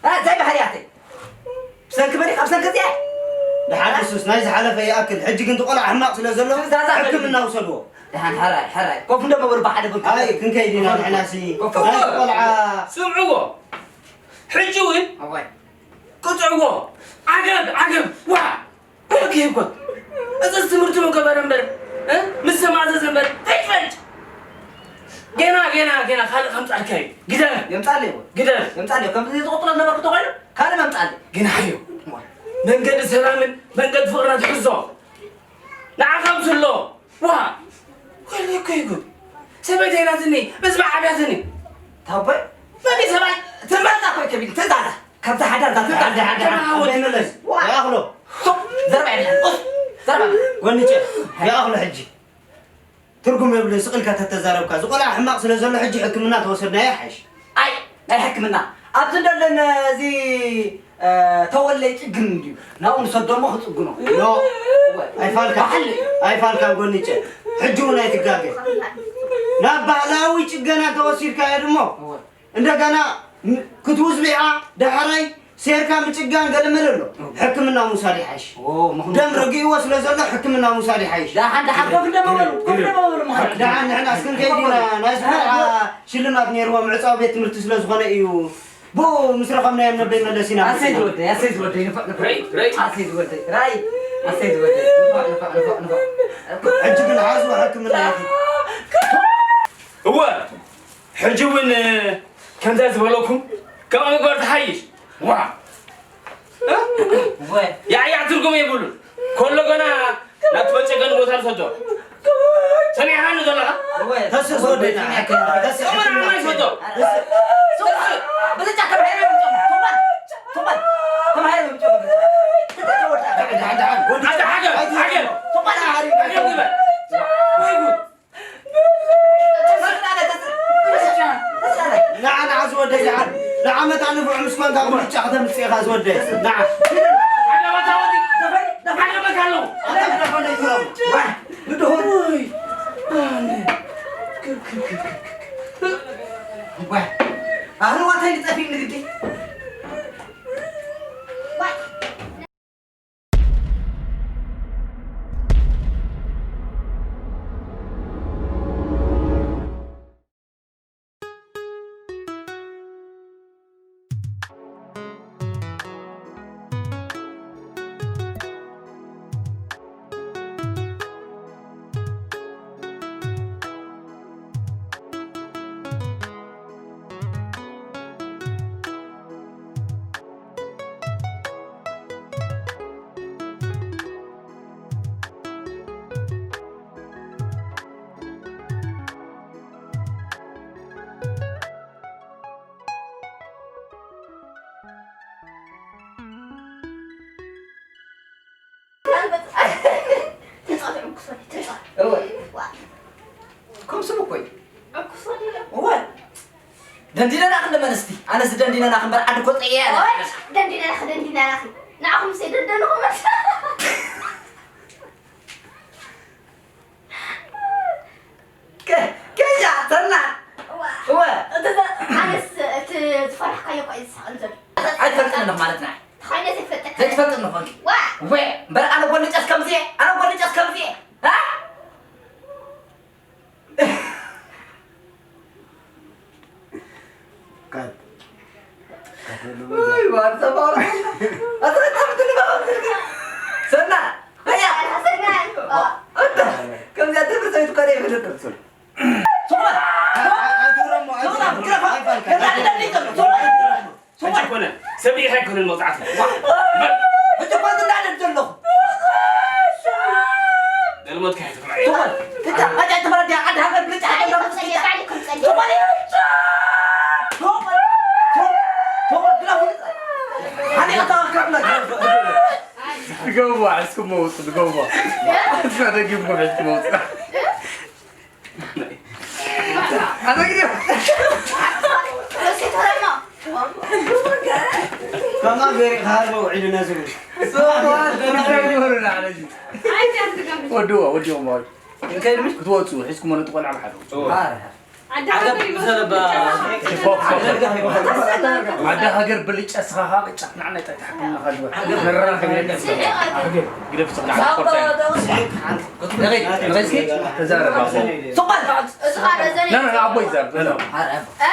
እ፣ እንታይ ባህርያተይ? ብሰንኪ መን እዩ? ካብ ሰንኪ እዚኣ? ደሓን እሱስ ናይ ዝሓለፈ ይኣክል። ሕጂ ግን እቲ ቆልዓ ሕማቕ ስለ ዘሎ ትእዛዝ ኣበል። ሕክምና ውሰድዎ። ደሓን ሕራይ፣ ሕራይ። ኮፍ እንዶ መበሉ ብሓደ ኮፍ። ኣይ፣ ክንከይድ ኢና ንሕናሲ። ኮፍ። ናይቲ ቆልዓ ስምዕዎ። ሕጂ እውን ኣዋይ። ቅጽዕዎ። ዓገብ፣ ዓገብ። ዋ! ወርቂ ይኮን። እዚስ ትምህርቱ ምገበረ እምበር፣ እ? ምስ ተማዘዘ እምበር፣ ፈጅ፣ ፈጅ። ገና፣ ገና፣ ገና ካልእ ከምጻልካ እዩ። ግደፍ። የምጻለይ እኮ። ግደፍ። የምጻለይ። ከምዚ ዝቕጥሎ ነበርኩ ተኾይኑ፣ ካልእ መምጻለይ። ግን ሓዮ። እሞ። መንገዲ ሰላምን መንገዲ ፍቕርን ትሕዞ። ንዓኻ ምስሎ። ዋ! ወይለይ እኮ ይጉድ። ሰበይተይ ናትኒ፣ ምስማዕ ኣብያትኒ። ታቦይ? መን እዩ ሰብኣይ? ትምረጻ እኮ እዩ ከቢድ። ትእዛዛ። ካብዛ ሓዳር እዛ ትውጣ። ደሓን፣ ደሓን፣ ደሓን። ከማወት ይመለስ። ዋ። ይኣኽሎ። ሱቕ፣ ዘርባ የለን። ኡፍ፣ ዘርባ። ጎንጨ፣ ይኣኽሎ ሕጂ። ትርጉም የብሉን፣ ስቕ ኢልካ ተተዛረብካ። እዚ ቆልዓ ሕማቕ ስለ ዘሎ ሕጂ ሕክምና ተወሰድናዮ ይሓይሽ። ኣይ፣ ናይ ሕክምና። ኣብዚ እንደለን እዚ፣ እ፣ ተወለይ ጭግን እንድዩ። ናብኡ ንሰዶ እሞ ክጽግኖ። ኖ፣ እወ። ኣይፋልካ። ባሕሊ። ኣይፋልካን ጎንጨ። ሕጂ እውን ኣይትጋገ። ናብ ባህላዊ ጭገና ተወሲድካዮ ድሞ። እወ። እንደገና ም-፣ ክትውዝቢዓ ዳሕራይ ሴርካ ምጭጋን ገለ መለ ኣሎ። ሕክምና ምውሳድ ይሓይሽ። ኦ፣ ምኽንያቱ ደም ረጊእዎ ስለ ዘሎ ሕክምና ምውሳድ ይሓይሽ። ደሓን፣ ደሓን፣ ኮፍ እንደመበሉ፣ ኮፍ እንደመበሉ ምኽንያቱ። ደሓን፣ ንሕና እስክንከይድ ኢና። ናይ እዚ ቆልዓ ሽልማት ነይርዎ፣ ምዕጻው ቤት ትምህርቲ ስለ ዝኾነ እዩ። ብኡ ምስ ረኸብናዮም ነቦይ መለስ ኢና። ኣሰይ ዝወደይ፣ ኣሰይ ዝወደይ፣ ንፋዕ፣ ንፋዕ። ራይ፣ ራይ። ኣሰይ ዝወደይ፣ ራይ። ኣሰይ ዝወደይ፣ ንፋዕ፣ ንፋዕ፣ ንፋዕ፣ ንፋዕ። ሕጂ ግን ሓዝዎ ሕክምና ይኹን። እወ፣ ሕጂ እውን ከምዛ ዝበለኩም ከምኣ ምግባር ትሓይሽ። ዋ። እወ። ያዕያዕ ትርጉም የብሉን። ከሎ ገና ናብ ትበጨገን ቦታ ንሰዶ። ሰሚዕኻኒ ዘለኻ? እወ። ተስእ ዝወደይ ንዓ፣ ተስእ። እወ፣ ንዓና ይሰዶ። ተስእ። ብልጫ ተባሂሉ ይምጨም። ቱማን፣ ቱማን፣ ተባሂሉ ይምጨም። ደሓን፣ ደሓን፣ ደሓን። ኣታ ሓገር፣ ሓገር። ቱማን፣ ሓገር ግበር። ወይ ጉድ። ንዓ፣ ንዓ ዝወደይ፣ ንዓ። ንዓመት ኣንፍዑ ምስ ኮንካ ብልጫ ከተምጽእ ኢኻ ዝወደይ። ንዓ። ሓደ ቦታ ወዲ፣ ሓደ ቦታ ኣለኹ። ኣታ ክደፈለይ ትረቡ። ዋ፣ ንድሆን። ዋ፣ ኣህርዋተይ ንጠፊእ ንግዲ። ተጻወት ዕንኩስ በለይ፣ ተጻወት። እወ። ዋ። ከም ስሙ እኮ እዩ። ዕንኩስ በለይ። እወ። ደንዲነና ክንደመን እስቲ። ኣነስ ደንዲነና ክንበር ዓዲ እኮ ጠየ ያለ። ኦይ፣ ደንዲነና፣ ደንዲነና። ንዓኹም ሴ ደደንኹም። ከ-፣ ከያ፣ ሰና። እዋ። እወ። እቲ ዘ-፣ ኣነስ እቲ ዝፈራሕካዮ እኮ እዩ ዝስሕቕ ዘሎ። ኣይትፈልጥን ኣለኹ ማለት ንዓይ። ተኻይነ ዘይፈልጠካ። ዘይትፈልጥን ኣለኹ። ዋ። እወ፣ እምበር ኣነ ጎልጨስ ከምዚ እየ፣ ኣነ ጎልጨስ ከምዚ እየ። እ? ካት። ካት ያለው ወይ፣ ዋርሳ ባወራ። አስረታ ምንድን ነው? ሰና፣ አያ። ሰና። አንተ፣ ከምዚያ ትምህርት ቤት እኮ ነው የፈለግከው። ሶማ! አይ፣ አይ፣ አይተውረሞ፣ ሶማ! አይተውረሞ። ግረፋ! አይፋልካ። ገዛ አይደለም ይዘሉ። ሶማ! ሶማ! አንቺ እኮ ነህ። ሰብ ይሄ እኮ ነው መውጣት ነው። ዋ! በል! እጅ እኮ እንዳደግ ዘለኹ። ለልሞት ካይቶ። ሶማ! ትታ፣ አጫ ተፈረደ፣ አንድ ሀገር ብልጫ ሀገር ሶማ! ሶማ! ሶማ! ሶማ! ግራ ሁሉ። አኔ አታ አካብላ። ዝገቡ እስኩም መውጡ፣ ዝገቡ። ኣስመ ደጊም ኩሕሽ ትመውጡ። ኣታ ግዲ። ከማ ገሪ ሃርቦ ውዒሉ ነዝሩ። ወድዎ፣ ወድዎ ማለት። ክትወፁ፣ ሒዝኩም መለጡ ቆልዓ ብሓደ። ዓደ ሃገር ብልጫ ስኻ ኻብ ጫፍ ንዓና ይጠቅሕ። ንዓና ይጠቅሕ። መራኸቢ የለን። ግደፍ ስኻ ንዓና ስፖርት። ንኸይድ፣ ንኸይድ እስኪ ተዛረብ ኣቦ። ሱቕ በል። ና፣ ና፣ ና፣ ኣቦ ይዛረብ። ና፣ ና።